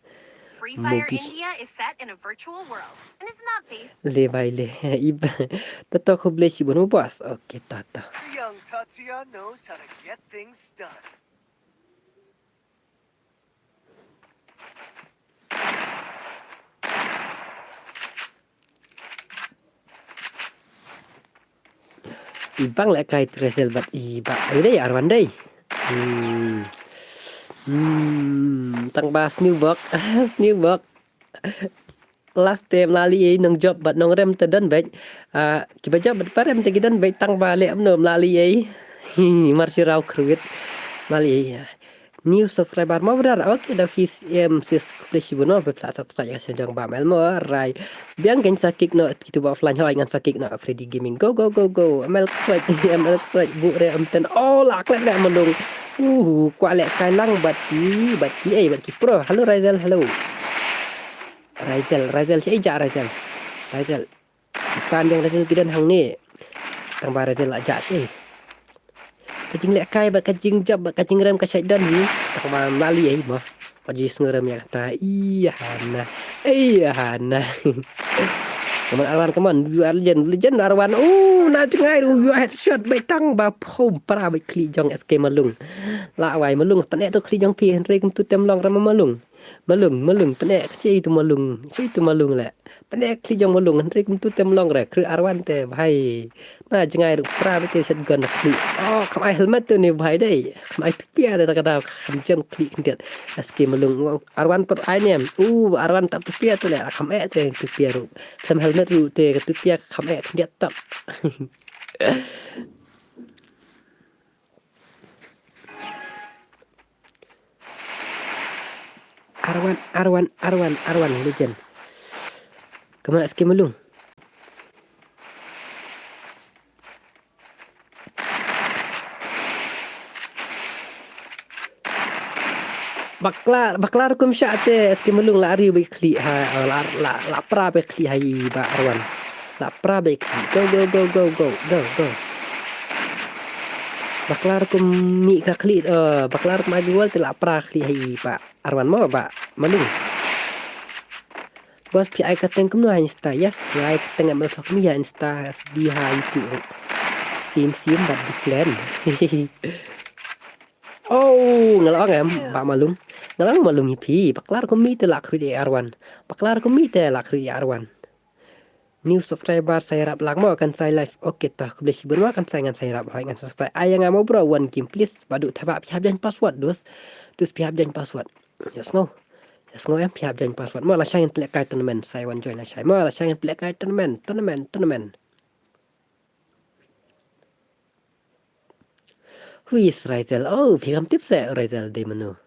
Free Fire India is set in a virtual world, and it's not based. Le bai le. Iba. Tato khublei shibun mo boss. Okay, tato. Young Tatsuya knows how to get things done. Ibang le kai Razel bad iba ai dei R one dei. Hmm. Hmm, tang ba Snewbok. Snewbok. Last time la li ei nong jop bad nong rem te don bek. Ah, kiba jop bad parem te ki don bek tang ba le amno la li ei. Hi, mar shi rau khruit. La li ei. New subscriber mo brother. Okay, da fis em sis khublei shibun mo bad la subscribe ka sendong ba mel mo rai. Biang gen sa kick no kitu ba offline hoi ngan sa kick no Freddy Gaming. Go go go go. M L Swag, M L Swag bu re amten. Oh, la klek le mandung. Uh, kwa le kai lang bad ki, bad ki ei bad ki pro. Hello Razel, hello. Razel, Razel, shi ja Razel. Razel. Kan yang Razel ki don hangne. Tang ba Razel la ja shi. Ka jinglehkai bad ka jingjop bad ka jingrem ka shait don hi. Ka man lali ai mo. Ka ji sngerem ïa kata. Ïa hana. Ïa hana. Ka man Arwan, ka man, you are legend, legend Arwan. Oh, na jngai ruh, you are headshot, bai tang ba phom pra bai khlieh jong S K Malung. La wai Malung, pyneh to khlieh jong phi, hynrei kumtu tem long ra ma Malung. Malung, Malung, pyneh, ka chi tu Malung, chi tu Malung le. Pyneh khlieh jong Malung, hynrei kumtu tem long re, khru Arwan te, bhai. Na jngai ruh pra bai te shotgun na khlieh. Oh, kham ai helmet tu ni bhai dei. Kham ai tupia dei ta ka daw, kham jem khlieh khyndiat. S K Malung, oh, Arwan pat ai nem. Uh, Arwan tap tupia tu le, kham eh te tupia ruh. Kham helmet ruh te ka tupia kham eh khyndiat tap. Arwan, Arwan, Arwan, Arwan, legend. Ka man S K Malung. Bakla, bakla rukom shah te, S K Malung la riu bai khlieh ha, la, la, la pra bai khlieh ha i Bah Arwan. La pra bai khlieh. Go, go, go, go, go, go, go. Bakla rukom mih ka khlieh, eh, bakla rukom ai bai wal te la pra khlieh ha i Bah Arwan mo Bah Malung. Boss phi ai ka teng kumno ha Insta? Yes, ai ka teng M L Sok mi ha Insta, F B ha YouTube. Sim sim bad different. Oh, nga la ong em, Bah Malung. Nga la ong Malung hi phi, bakla rukom mih te la khlieh i Arwan. Bakla rukom mih te la khlieh i Arwan. New subscriber sa ïarap lang mo kan sa live. Okay, ta khublei shibun mo kan sa ngan sa ïarap hoi ngan subscribe. Ai nga mo bro, one game please. Badu Thabah phi hap jan password dus. Dus phi hap jan password. Ïa sngew. Ïa sngew em phi hap jan password. Mo lashai ngan pynlehkai tournament. Sa wan join lashai. Mo lashai ngan pynlehkai tournament. Tournament, tournament. Who is Razel? Oh, phi kam tip se Razel dei mano.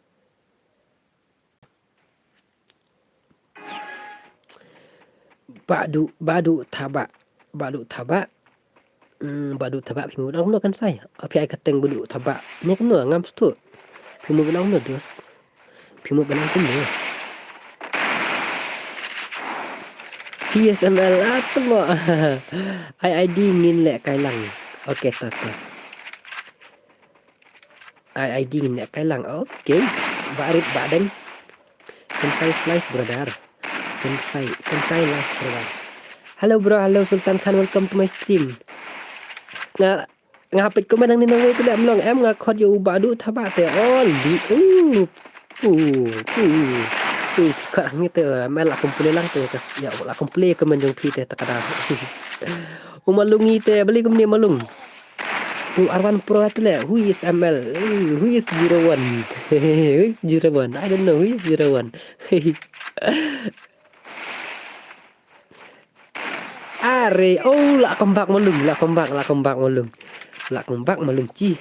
Badu, Badu Thabah. Badu Thabah. Hmm, Badu Thabah phi mut ong no kan sai. Phi ai ka teng Badu Thabah. Nya kumno ngam stu. Phi mut ong no dus. Phi mut ban ong kumno. P S M L atmo. Ai I D ngin lehkai lang. Okay, ta ta. Ai I D ngin lehkai lang. Okay. Ba rit ba deng. Kan sai live brother. Kan sai, kan sai live brother. Hello bro, hello Sultan Khan, welcome to my stream. Nga nga peit comment nang ni nang wei tu dah mlong em nga khot ïa u Badu Thabah te. Oh li. Uh. Uh. Uh. Uh. Khot ngi te mel la kumple lang te ka ïa la kumple comment jong phi te ta ka da. U Malung ngi te beli kumne Malung. U Arwan Pro atle, who is M L? Who is zero one? Who is zero one? I don't know who is zero one. Are, oh, la comeback Malung, la comeback, la comeback Malung. La comeback Malung chi.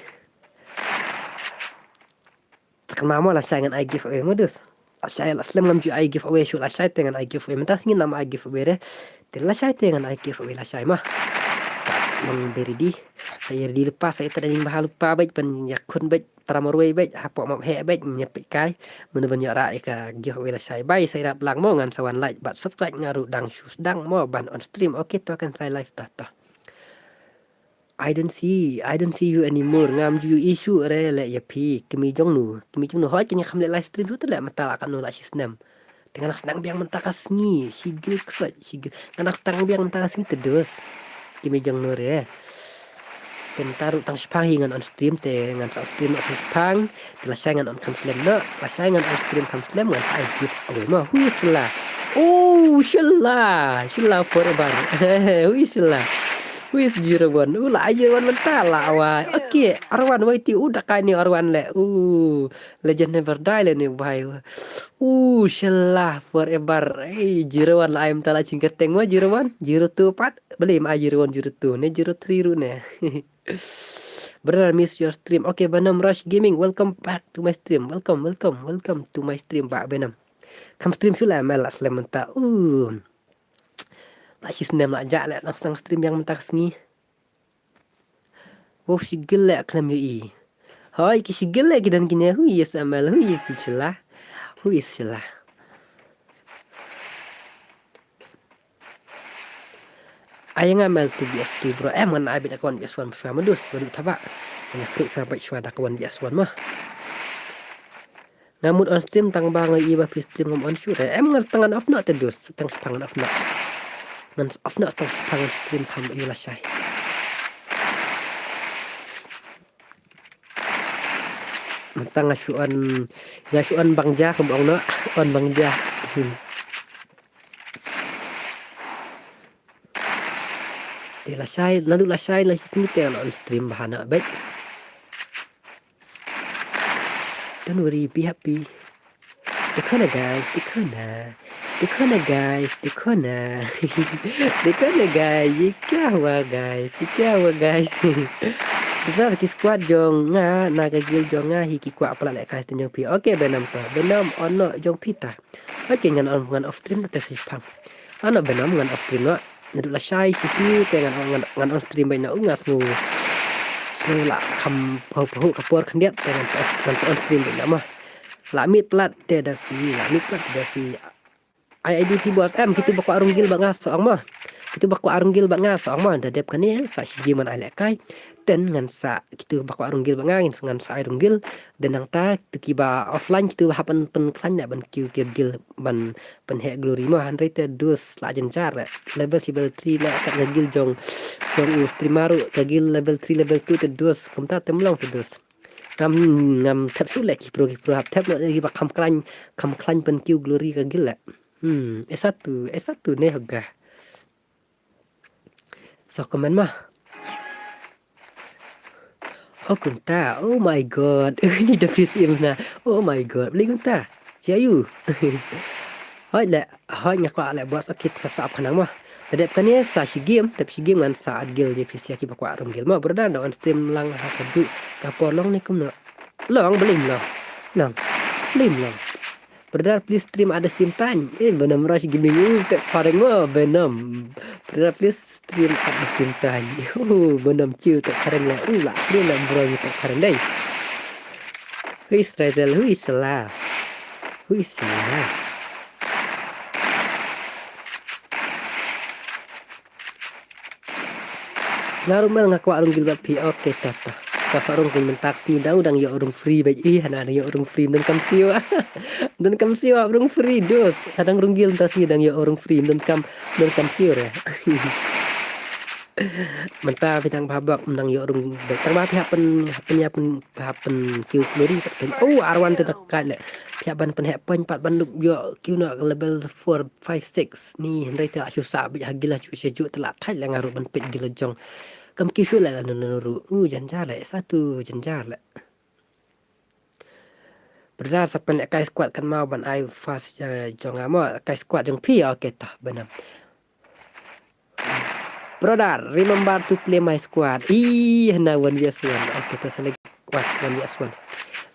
Takna mo lashai ngan ai giveaway mo dus. Lashai la slem ngam ju ai giveaway shu lashai te ngan ai giveaway. Mynta sngi nam ai giveaway re. Te lashai te ngan ai giveaway lashai ma. Sa ngan be ready. Sa ready lypa sa ita ding bah lypa bad ban ïakhun bad para marwei bad hapoh map he bad nya peit kai. Mano ban ïoh rah ïa ka giveaway lashai bai sa ïarap lang mo ngan sa wan like bad subscribe nga ruh dang shu sdang mo ban on stream. Okay to kan sa live ta ta. I don't see, I don't see you anymore. Ngam ju issue re le ïa phi. Kmie jong nu, kmie jong nu. Hoi kñia kham leh live stream shu te leh mynta la katno la shi snem. Te ngan nang sdang biang mynta ka sngi. Shi gil ksoi, shi gil. Ngan nang sdang biang mynta ka sngi te dus. Kmie jong nu re. Te mynta ruh tang shipang hi ngan on stream te ngan sa on stream na shipang. Te lashai ngan on kham slem na. Lashai ngan on stream kham slem ngan sa ai giveaway mo. Hui shala. Oh shala. Shala forever. Hui shala. Who is zero one? U la ai zero one mynta la wai. Okay, Arwan wai ti u da kai ni Arwan le. U legend never die le ni wai. U shala forever. Hey, zero one la ai mynta la ching kateng wa zero one, zero two pat. Beli ma ai zero one, zero two ne zero three ru ne. Brother, miss your stream. Okay, Venom Rush Gaming, welcome back to my stream. Welcome, welcome, welcome to my stream, Bah Venom. Kam stream shu la mel la slem mynta. U. La shi snem la jah le nang sdang stream biang mynta ka sngi. Wow, shi gil le khlem ïohi. Hoi, ki shi gil le ki don kine, hui S M L, hui shala. Hui shala. Ai nga mel tu B S two bro. Em ngan ai bit account B S one bro. Madus, Badu Thabah. Nga khruk shuwa bad shuwa da ka wan bias wan mah. Nga mut on stream tang ba nga i ba phi stream ngam on shuh re. Em ngan tang ngan off noh te dus, tang shipang ngan off noh. Ngan off noh tang shipang ngan stream kham ïa lashai. Mynta nga shu on, nga shu on bang ja ka bong noh, on bang ja. Te lashai, naduh lashai, lashai sini te on stream bahana bad. Don't worry, be happy. Dekho na guys, dekho na. Dekho na guys, dekho na. Dekho na guys, ye kya hua guys, ye kya hua guys. Kita ki squad jong nga, na ka guild jong nga, hi ki kwah palat lehkai stem jong phi. Okay, Venom to. Venom, on noh jong phi ta. Okay, ngan on, ngan off stream te shipang. Sa noh Venom, ngan off stream noh. Naduh lashai shisha te ngan, ngan, ngan on stream bad noh, u nga sngew. Sngew la kham pahuh pahuh ka por khyndiat te ngan, ngan on stream bad noh mah. La miet palat te da phi, la miet palat te da phi. Ai ID phi boss, em kitu ba kwah rung guild bad nga sa ong mah. Kitu ba kwah rung guild bad nga sa ong mah, da dep kane sa shi game ngan ai lehkai. Te ngan sa kitu ba kwah rung guild bad nga ngan sa ai rung guild. Te nangta kitu kiba offline kitu ba hap pyn, pynkhlaiñ da ban kiew kiew guild ban pynheh glory mah, hynrei te dus la jynjar. Level level three la kat ka guild jong, jong u streamer ruh, ka guild level three level two te dus, kumta te mlong te dus. Ngam, ngam thep shuh leh ki pro ki pro hap thep noh kiba kham khlaiñ, kham khlaiñ pynkiew glory ka guild leh. Hmm, S satu, S satu ne hoga. Sa comment mah. Oh, kumta. Oh my God. Ni da phi im na. Oh my God. Beli kumta. Cia yu. Hoi leh, hoi nga kwah leh boss, okay, sa sa ap khnang mah. Da dep kane sa shi game, dep shi game ngan sa add guild ïa phi sha kiba kwah rung guild mah. Brother, da on stream lang ha ka juh ka por long ne kumno. Long, beli long. Long. Beli long. Brother, please stream at the same time. Eh, Venom Rush Gaming. Uh, tep phareng mo, Venom. Brother, please stream at the same time. Uh, Venom Chew tep phareng la. Uh, la stream la bro, tep phareng dai. Who is Razel? Who is Salah? Who is Salah? Nga ruh mel nga kwah rung guild bad phi. Okay, ta ta. Ka sa rung guild mynta ka sngi dang, dang ïoh rung free bad i, hana dang ïoh rung free, ym don kam siew. Ym don kam siew rung free, dos. Hadang rung guild mynta sngi dang ïoh rung free, ym don kam, ym don kam siew re. Mynta phi dang bha bok, ym dang ïoh rung bad. Tang ba phi hap pyn, hap pyn ïa pyn, hap pynkiew glory. Oh, R one te da kat leh. Phi hap ban pynheh point pat ban dup ïoh kiew noh level four, five, six. Ni hynrei te la shu sah beit ha guild la shu shu te la thait leh nga ruh ban peit guild la jong. Kam kiew shuh leh la nunu ruh. Uh, jynjar leh, S satu jynjar leh. Brother, sa pynlehkai squad kan mau ban ai fast, eh, jong nga mo, kai squad jong phi, okay ta, Venom. Brother, remember to play my squad. Ih, na one versus one. Okay, ta select one, one versus one.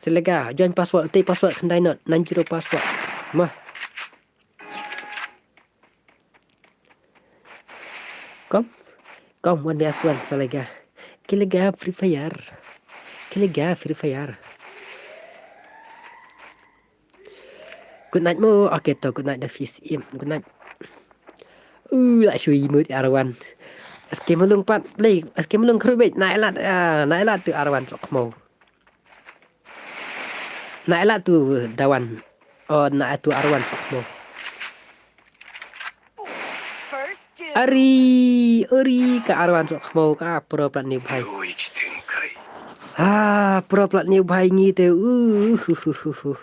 Select, ah, join password, take password khyndai not, nine zero password. Mah. Kom, kom, one versus one, sa lega. Ki lega Free Fire. Ki lega Free Fire. Good night mo. Okay to, good night da phi im. Good night. Uh, la shu imut R one. Aske mulung pat, lei, aske mulung khrubit, na elat, ah, na elat tu R one sok mo. Na elat tu Dawan. Oh, na tu R one sok mo. Ari, ari ka R one sok mo ka pro plat ni bhai. Ha, pro plat ni bhai ngi te. Uh, uh, uh, uh, uh.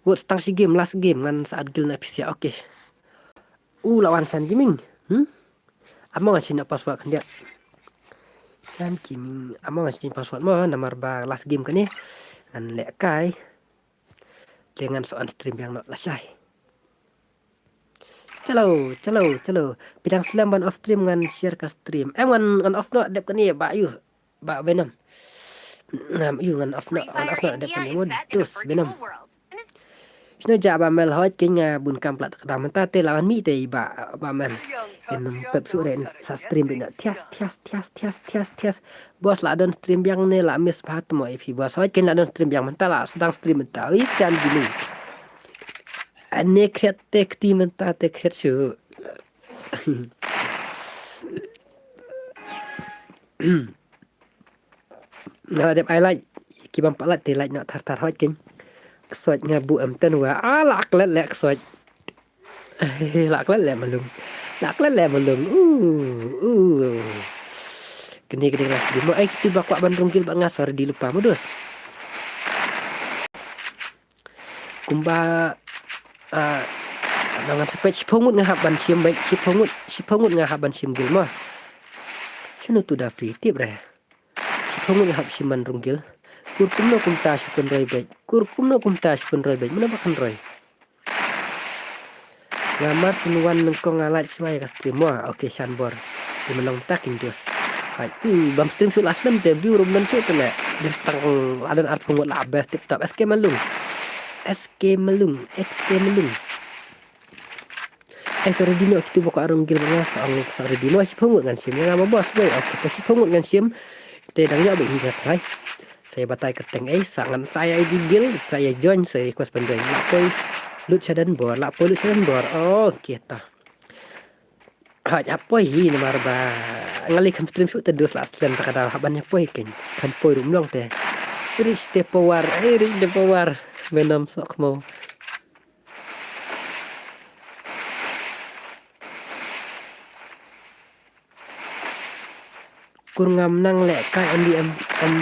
Wot stang shi game, last game ngan sa add guild na phi sha, okay. U la wan San Gaming. Hmm? Amo ngan change password khyndiat. San Gaming, amo ngan change password mo, namar ba last game kane. Ngan lehkai. Te ngan sa on stream biang noh lashai. Chalo, chalo, chalo. Phi dang slem ban off stream ngan share ka stream. Em ngan, ngan off noh dep kane ba yu. Ba Venom. Ngam yu ngan off noh, ngan off noh dep kane mo dus Venom. Shino ja ba mel hoi keiñ nga bun kam plat ka dang mynta te la wan mi te ba, ba mel. Em pep su re sa stream bina thias, thias, thias. Boss la don stream biang ne la miss ba tmo ip hi boss hoi keiñ la don stream biang mynta la sdang stream mynta. Ui, San Gaming. Ane kriat te kti mynta te kriat shu. Nga la dep ai like, ki bym pat like te like noh thar thar hoi ken. Ksoit nga bu em ten wa. Ah, la klet leh ksoit. Eh, la klet leh malung. La klet leh malung. Uh, uh. Kene kene la sdie mo, eh, kito ba kwah ban rung guild bad nga sa ready lypa mo dos. Kumba, ah, ngan sa peit shiphew ngut nga hap ban shim, bad shiphew ngut, shiphew ngut nga hap ban shim guild mo. Shano tu da free tip re. Shiphew ngut nga hap shim ban rung guild. Kur kumno kumta shu pynroi bad. Kur kumno kumta shu pynroi bad. Mano ba kan roi. Nga mar shu wan nyngkong nga like shuwa ïa ka stream mo. Okay, shan bor. Ïa mynta kin dos. Hai, hmm, bam stream shuh last time te view rum nan shuh te ne. Din tang ladan arphew ngut la best tip top. S K Malung. S K Malung. S K Malung. Eh, sa ready noh kito ba kwah rung guild bad nga, sa ong sa ready noh, shiphew ngut ngan shim ïa nga mo boss. Wei, okay, to shiphew ngut ngan shim. Te dang ïoh ba ïa nga trai. Sa ïa batai kyrteng, eh, sa ngan sa ïa I D guild, sa ïa join, sa ïa request ban join. La poi lut sha donbor, la poi lut sha donbor. Okay, to. Haj hap poi hi namar ba nga leh kam stream shuh te dos la slem ta ka daw hap ban ïa poi ken. Kan poi ruh mlong te. Reach the power, eh, reach the power. Venom sok mo. Kur ngam nang leh kai only M, M,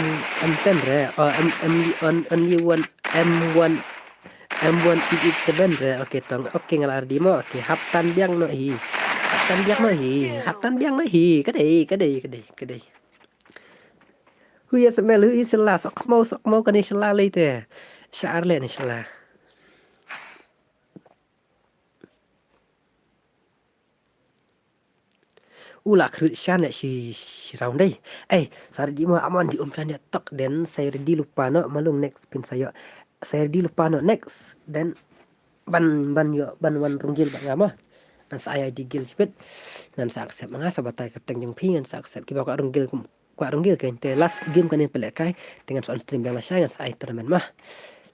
M ten re. Oh, M, M, on, only one, M one, M one eight eight seven re. Okay, tong. Okay, nga la ready mo. Okay, hap tan biang noh hi. Hap tan biang noh hi. Hap tan biang noh hi. Ka dei, ka dei, ka dei, ka dei. Hui S M L, hui Shala, sok mo, sok mo kane Shala lei te. Sha ar leh ne Shala. U la khrut shan ne shi, shi round dei. Eh, sa ready mo amon di um shan ne tok den sa ready lypa noh malung next pin sa ïoh. Sa ready lypa noh next den ban, ban ïoh, ban wan rung guild bad nga mo. Ngan sa ai I D guild shipit. Ngan sa accept nga sa batai kyrteng jong phi ngan sa accept kiba kwah rung guild kum. Kwah rung guild ken te last game kane pele kai. Te ngan sa on stream biang lashai ngan sa ai tournament mo.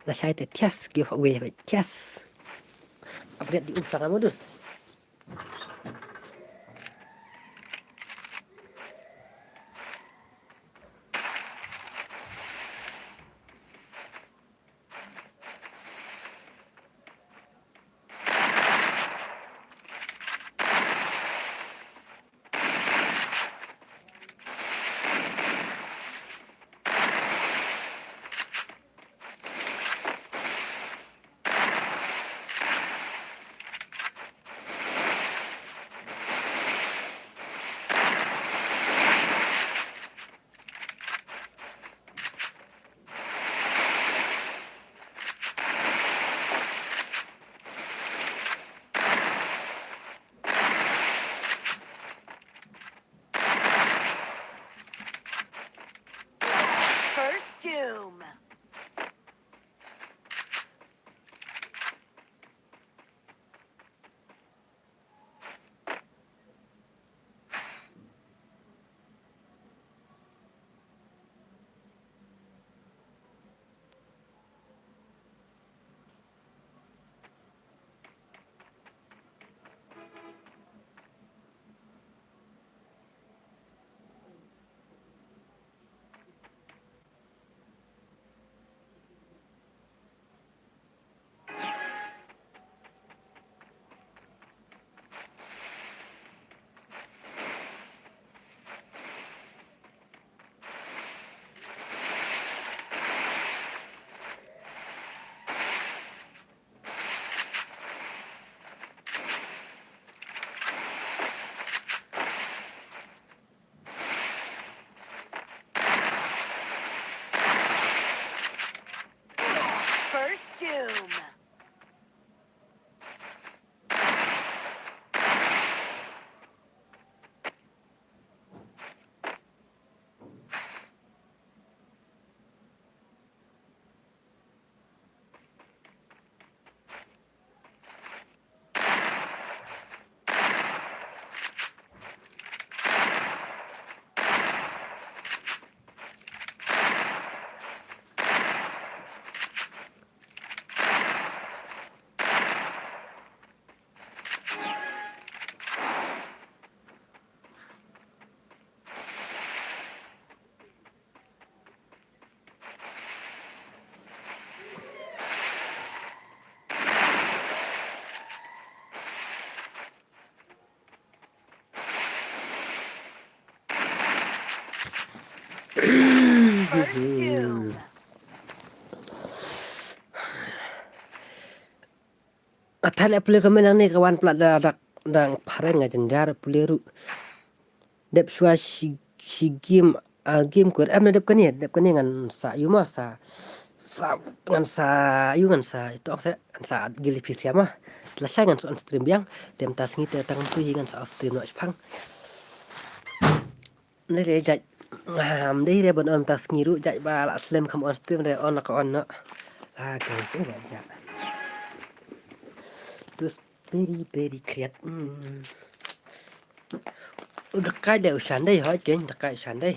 Lashai te thias giveaway ba thias. Upgrade di um sa nga modus. First Doom. First Doom. Nga tharai pule comment nangne ka wan palat da dak dang phareng nga jynjar pule ruh. Dep shuwa shi, shi game, ah, game kur. Em na dep kane, dep kane ngan sa ïu ma sa, sa, ngan sa ïu ngan sa, ito ang sa, ngan sa gili phi siama. Lashai ngan sa on stream biang, dem ta sngi te tang tu hi ngan sa off stream noh shipang. Nde re jait, ah, nde re ban on ta sngi ruh jait ba la slem kham on stream re on la ka on noh. Ah, okay, so la jait. Tus Beri, beri kriat. Hmm. U dakaid dei u shan dei, hoi keng, dakaid u shan dei.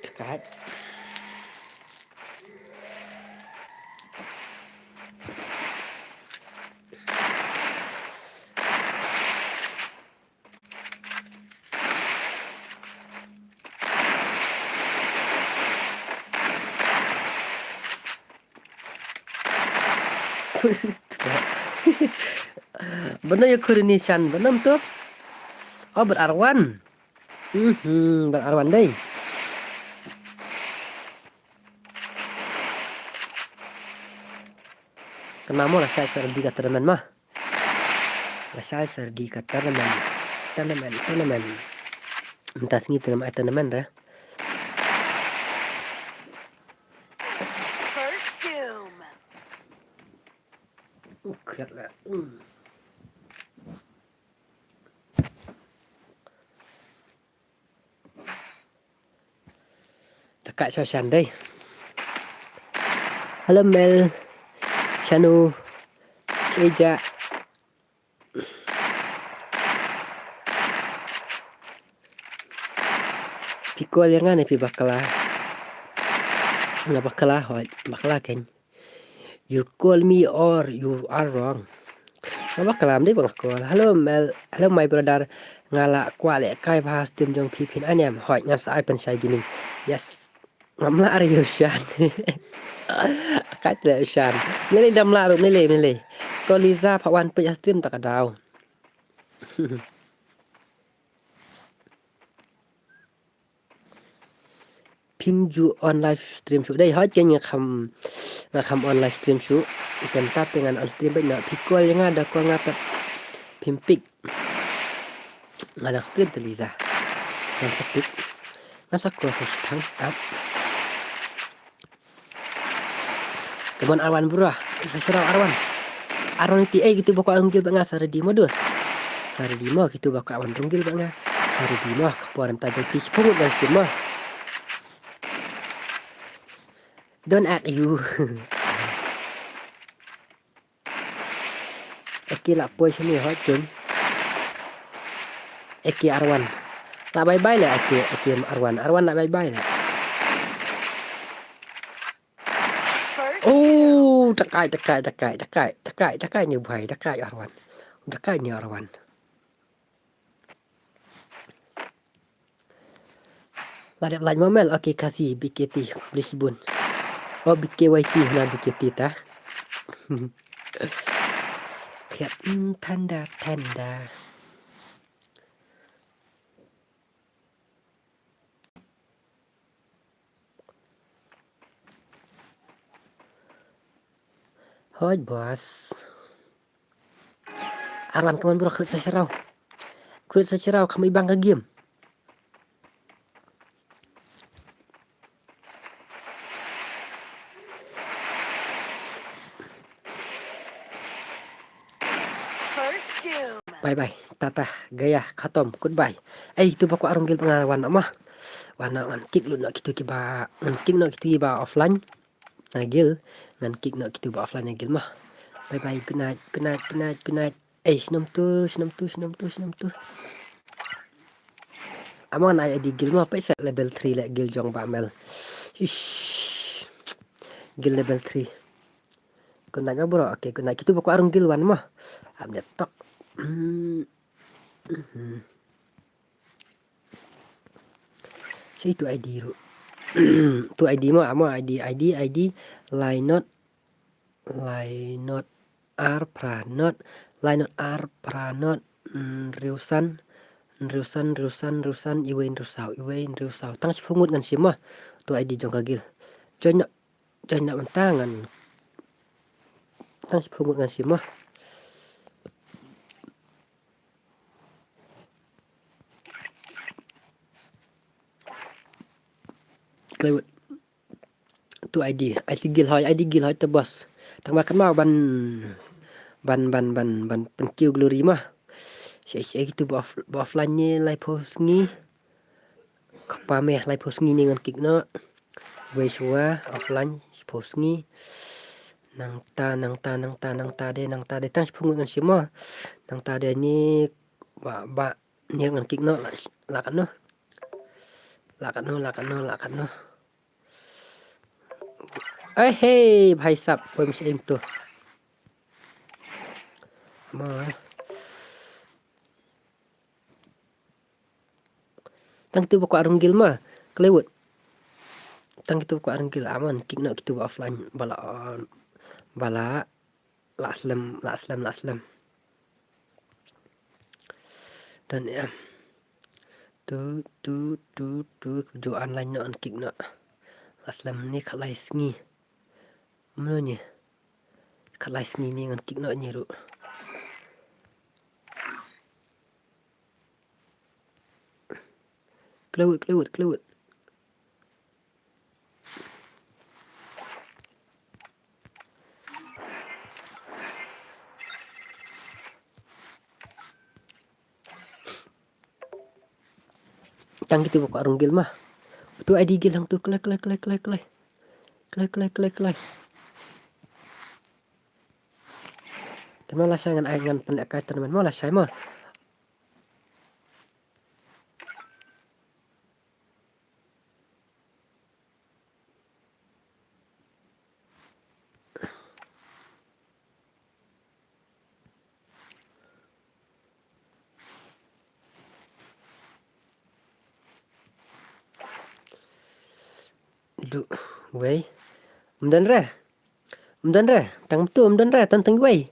Dakaid. Bano ïa khur ni shan bano to. Oh, ber arwan. Mhm, ber arwan dei. Kena mo la shai serdi ka tournament ma. La shai serdi ka tournament. Tournament, tournament. Mynta sngi te ngam ai tournament re. First Doom. Uh, kret la. Hmm. Dakaid sha shan dei. Hello Mel. Shanu. Eja. Phi call ïa nga ne phi bakla? Nga bakla, hoi, bakla keng. You call me or you are wrong. Nga bakla, ym dei ba nga call. Hello Mel, hello my brother. Nga la kwah leh kai bha stream jong phi, phin ai niam. Hoi, ngan sa ai pynshai gaming. Yes. Ngam lah re ïa u shan. Ka tleh u shan. Mele dam lah ruh, mele, mele. Ko Liza pha wan peit ha stream ta ka daw. Phim ju on live stream shuh dei, hoi keng, nga kham, nga kham on live stream shuh. Kynta te ngan on stream beit noh, phi call ïa nga da call nga pat phim pick. Nga dang stream te Liza. Ngan sa pick. Ngan sa call sa shipang. Ap. Come on, Arwan bro. Sa shiraw Arwan. Arwan ti ei, kitu ba kwah rung guild bad nga sa ready mo dus. Sa ready mo, kitu ba kwah wan rung guild bad nga. Sa ready mo, ka por mynta jong phi shiphew ngut ngan shim mo. Don't act you. Eki la poi shane hoi keng. Eki Arwan. La bye bye la eki, eki Arwan. Arwan la bye bye la. Oh, dakaid, dakaid, dakaid ni bhai, dakaid Arwan. Dakaid ni Arwan. La dep lait mo Mel, okay, Khasi, B K T, khublei shibun. Oh, B K Y T, na B K T ta. Khiat, mm, thanda, thanda. Hoi, boss. Arwan, come on, bro, khrip sa shiraw. Khrip sa shiraw, kham i bang ka game. First Doom. Bye bye. Tata. Gaya. Khatom. Goodbye. Ei, tu ba kwah rung guild ba nga wan noh ma. Wan noh, ngan kick lut noh kitu kiba, ngan kick noh kitu kiba offline na guild, ngan kick noh kitu ba offline na guild ma. Bye bye, good night, good night, good night, good night. Ei, snem tu, snem tu, snem tu, snem tu. Amon ai di guild ma, peit sa level three leh guild jong ba Mel. Ish. Guild level three. Good night ma bro. Okay, good night. Kitu ba kwah rung guild wan ma. Am dia tok. Hmm. Hmm. Sa itu I D ruh. Tu I D mo, amo I D, I D, I D, Lainot, Lainot, Ar Pranot, Lainot Ar Pranot, mm, Riusan, Riusan, Riusan, Riusan, Iwei Riusaw, Iwei Riusaw. Tang shiphew ngut ngan shim mo. Tu I D jong ka guild. Join noh. Join na mynta ngan. Tang shiphew ngut ngan shim mo. Kleiwut. Tu ID, ID guild hoi, ID guild hoi te boss. Tang ba kan ma ban, ban, ban, ban, ban pynkiew glory ma. Shi, shi kitu ba off, ba offline ni laiphew sngi. Kpa me laiphew sngi ni ngan kick noh. Wei shuwa offline shiphew sngi. Nangta, nangta, nangta, nangta de, nangta de tang shiphew ngut ngan shim mo. Nangta de ni ba, ba ni ngan kick noh la, la katno. La katno, la katno, la katno. Ai hei, bhai sab, poi mesti aim tu. Ma. Tang kitu ba kwah rung guild ma, Kleiwut. Tang kitu ba kwah rung guild, aman kick noh kitu ba offline, ba la, ba la, la slem, la slem, la slem. Dan em. Tu, tu, tu, tu, ju online noh, unkick noh. La slem ni khatlai sngi. Mano ni? Khatlai sngi ni ngan kick noh ni ruh. Kleiwut, Kleiwut, Kleiwut. Tang kitu ba kwah rung guild ma. Tu ID guild hangtu, klei, klei, klei, klei, klei. Klei, klei, klei, klei. Te mo lashai ngan ai ngan pynlehkai tournament mo lashai mo. Du, wei. Ym don re. Ym don re. Tang tu ym don re. Tang tang wei.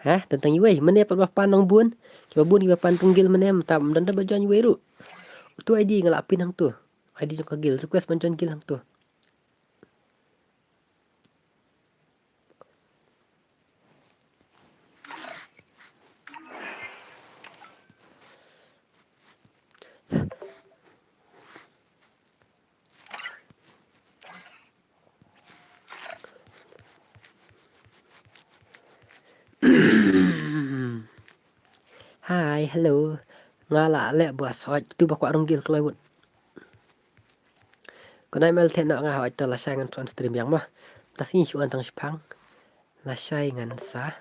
Ha, tang tang wei. Mane pat ba pan nong bun. Kiba bun kiba pan rung guild mane mynta ym don re ba join wei ruh. Tu ID nga la pin hangtu. ID jong ka guild. Request ban join guild hangtu. Hi, hello. Nga la leh bua soi tu ba kwah rung guild Kleiwut. Kane mel te noh nga hoi ta lashai ngan on stream biang ma. Ta sngi shu on tang shipang. Lashai ngan sa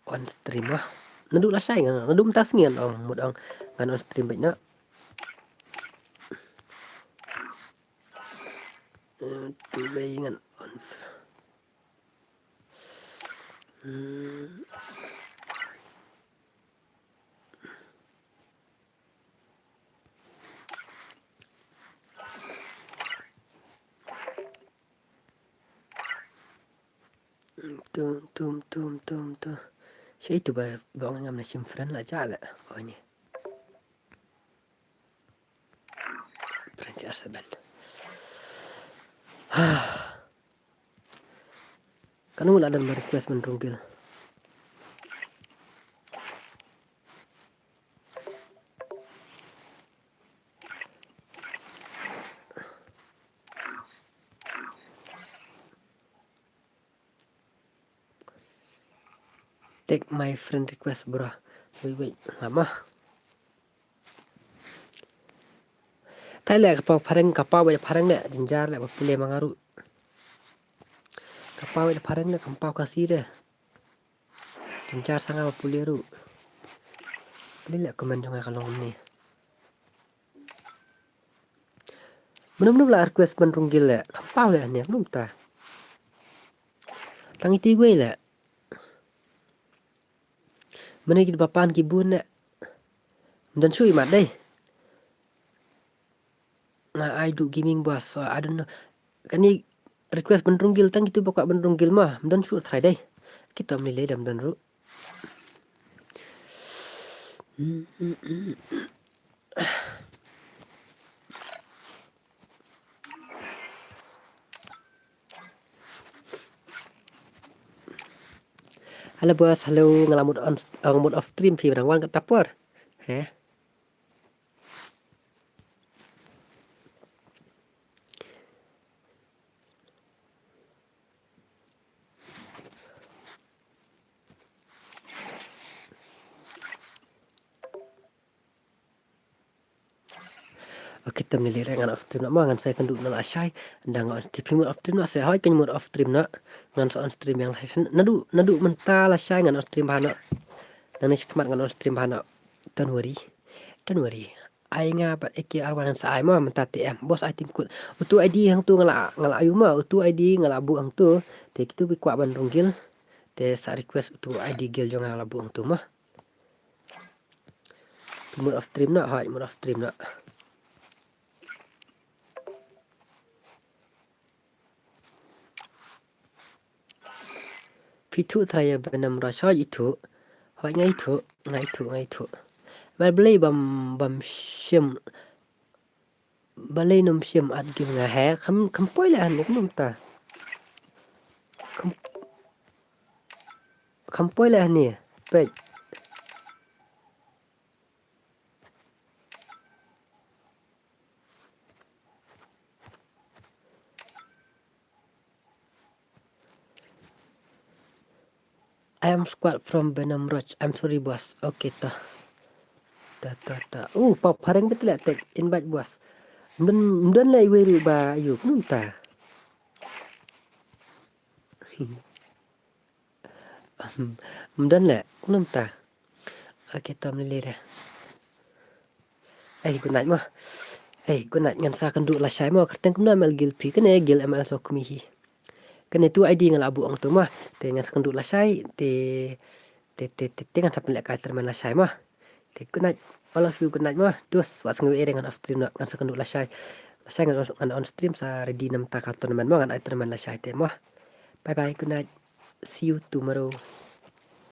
on stream ma. Naduh lashai ngan, naduh mynta sngi ngan ong, mut ong ngan on stream beit noh. Eh, tu bei ngan on. Hmm. Tum, tum, tum, tum, tum. Shi tu ba, ba ngam na shim friend la ja la. Oh ni. Friend C R seven. Kan u la dang request ban rung guild. Take my friend request, bro. Wait, wait. Lama. Tai leh ka paw phareng, ka paw wei phareng leh, jynjar leh ba pule ma nga ruh. Ka paw wei phareng leh, kam paw ka si leh. Jynjar sa nga ba pule ruh. Pule leh comment jong nga ka long kumne. Mano mano la request ban rung guild leh, kam paw leh ne, mano ta. Tang iti wei leh. Mane ki ba pan ki bun ne. Ym don shuh i mat dei. Nga ai du gaming boss, so I don't know. Kani request ban rung guild tang kitu ba kwah ban rung guild ma. Ym don shuh try dei. Kita ym lei lei dam don ruh. Hello boss, hello, nga la mut on, nga mut off stream phi ba dang wan kata por. He? Kita mlili re ngan off stream na ma ngan sa kynduh na lashai. Nda ngan on stream, mut off stream na se hoi kan mut off stream na. Ngan sa on stream ïa lashai. Naduh naduh mynta lashai ngan on stream bha na. Nang ni shikmat ngan on stream bha na. Don't worry. Don't worry. Ai nga bad eke arwan sa ai ma mynta te em. Boss ai tim kut. Utu I D hangtu nga la nga la ayu ma. Utu I D nga la buh hangtu. Te kitu bi kwah ban rung guild. Te sa request utu I D guild jong nga la buh hangtu ma. Mut off stream na, hai mut off stream na. Phi thuh trai ïa Venom Rush, hai i thuh. Hai nga i thuh, nga i thuh, nga i thuh. Bad balei bam bam shim. Balei num shim at gim nga he, kham kham poi le han kum ta. Kham kham poi le han ni. Peit. I am squad from Venom Roach. I'm sorry boss. Okay ta. Ta ta ta. Uh, pau phareng betul lah tek invite boss. Mden mden lah iwe ru ba ayu kumta. Mden lah kumta. Okay ta mlili re. Ei, good night mo. Ei, good night ngan sa kynduh lashai mo. Kyrteng kumno M L guild phi kane guild M L so kumi hi. Kane tu I D nga la buh ong tu mo. Te ngan sa kynduh lashai te te te te, te ngan sa pynleh kai tournament lashai mo. Te good night. All of you good night mo. Dus wat sngew ere ngan off stream ngan sa kynduh lashai. Lashai ngan on stream sa ready namta ka tournament mo ngan ai tournament lashai te mo. Bye bye, good night. See you tomorrow.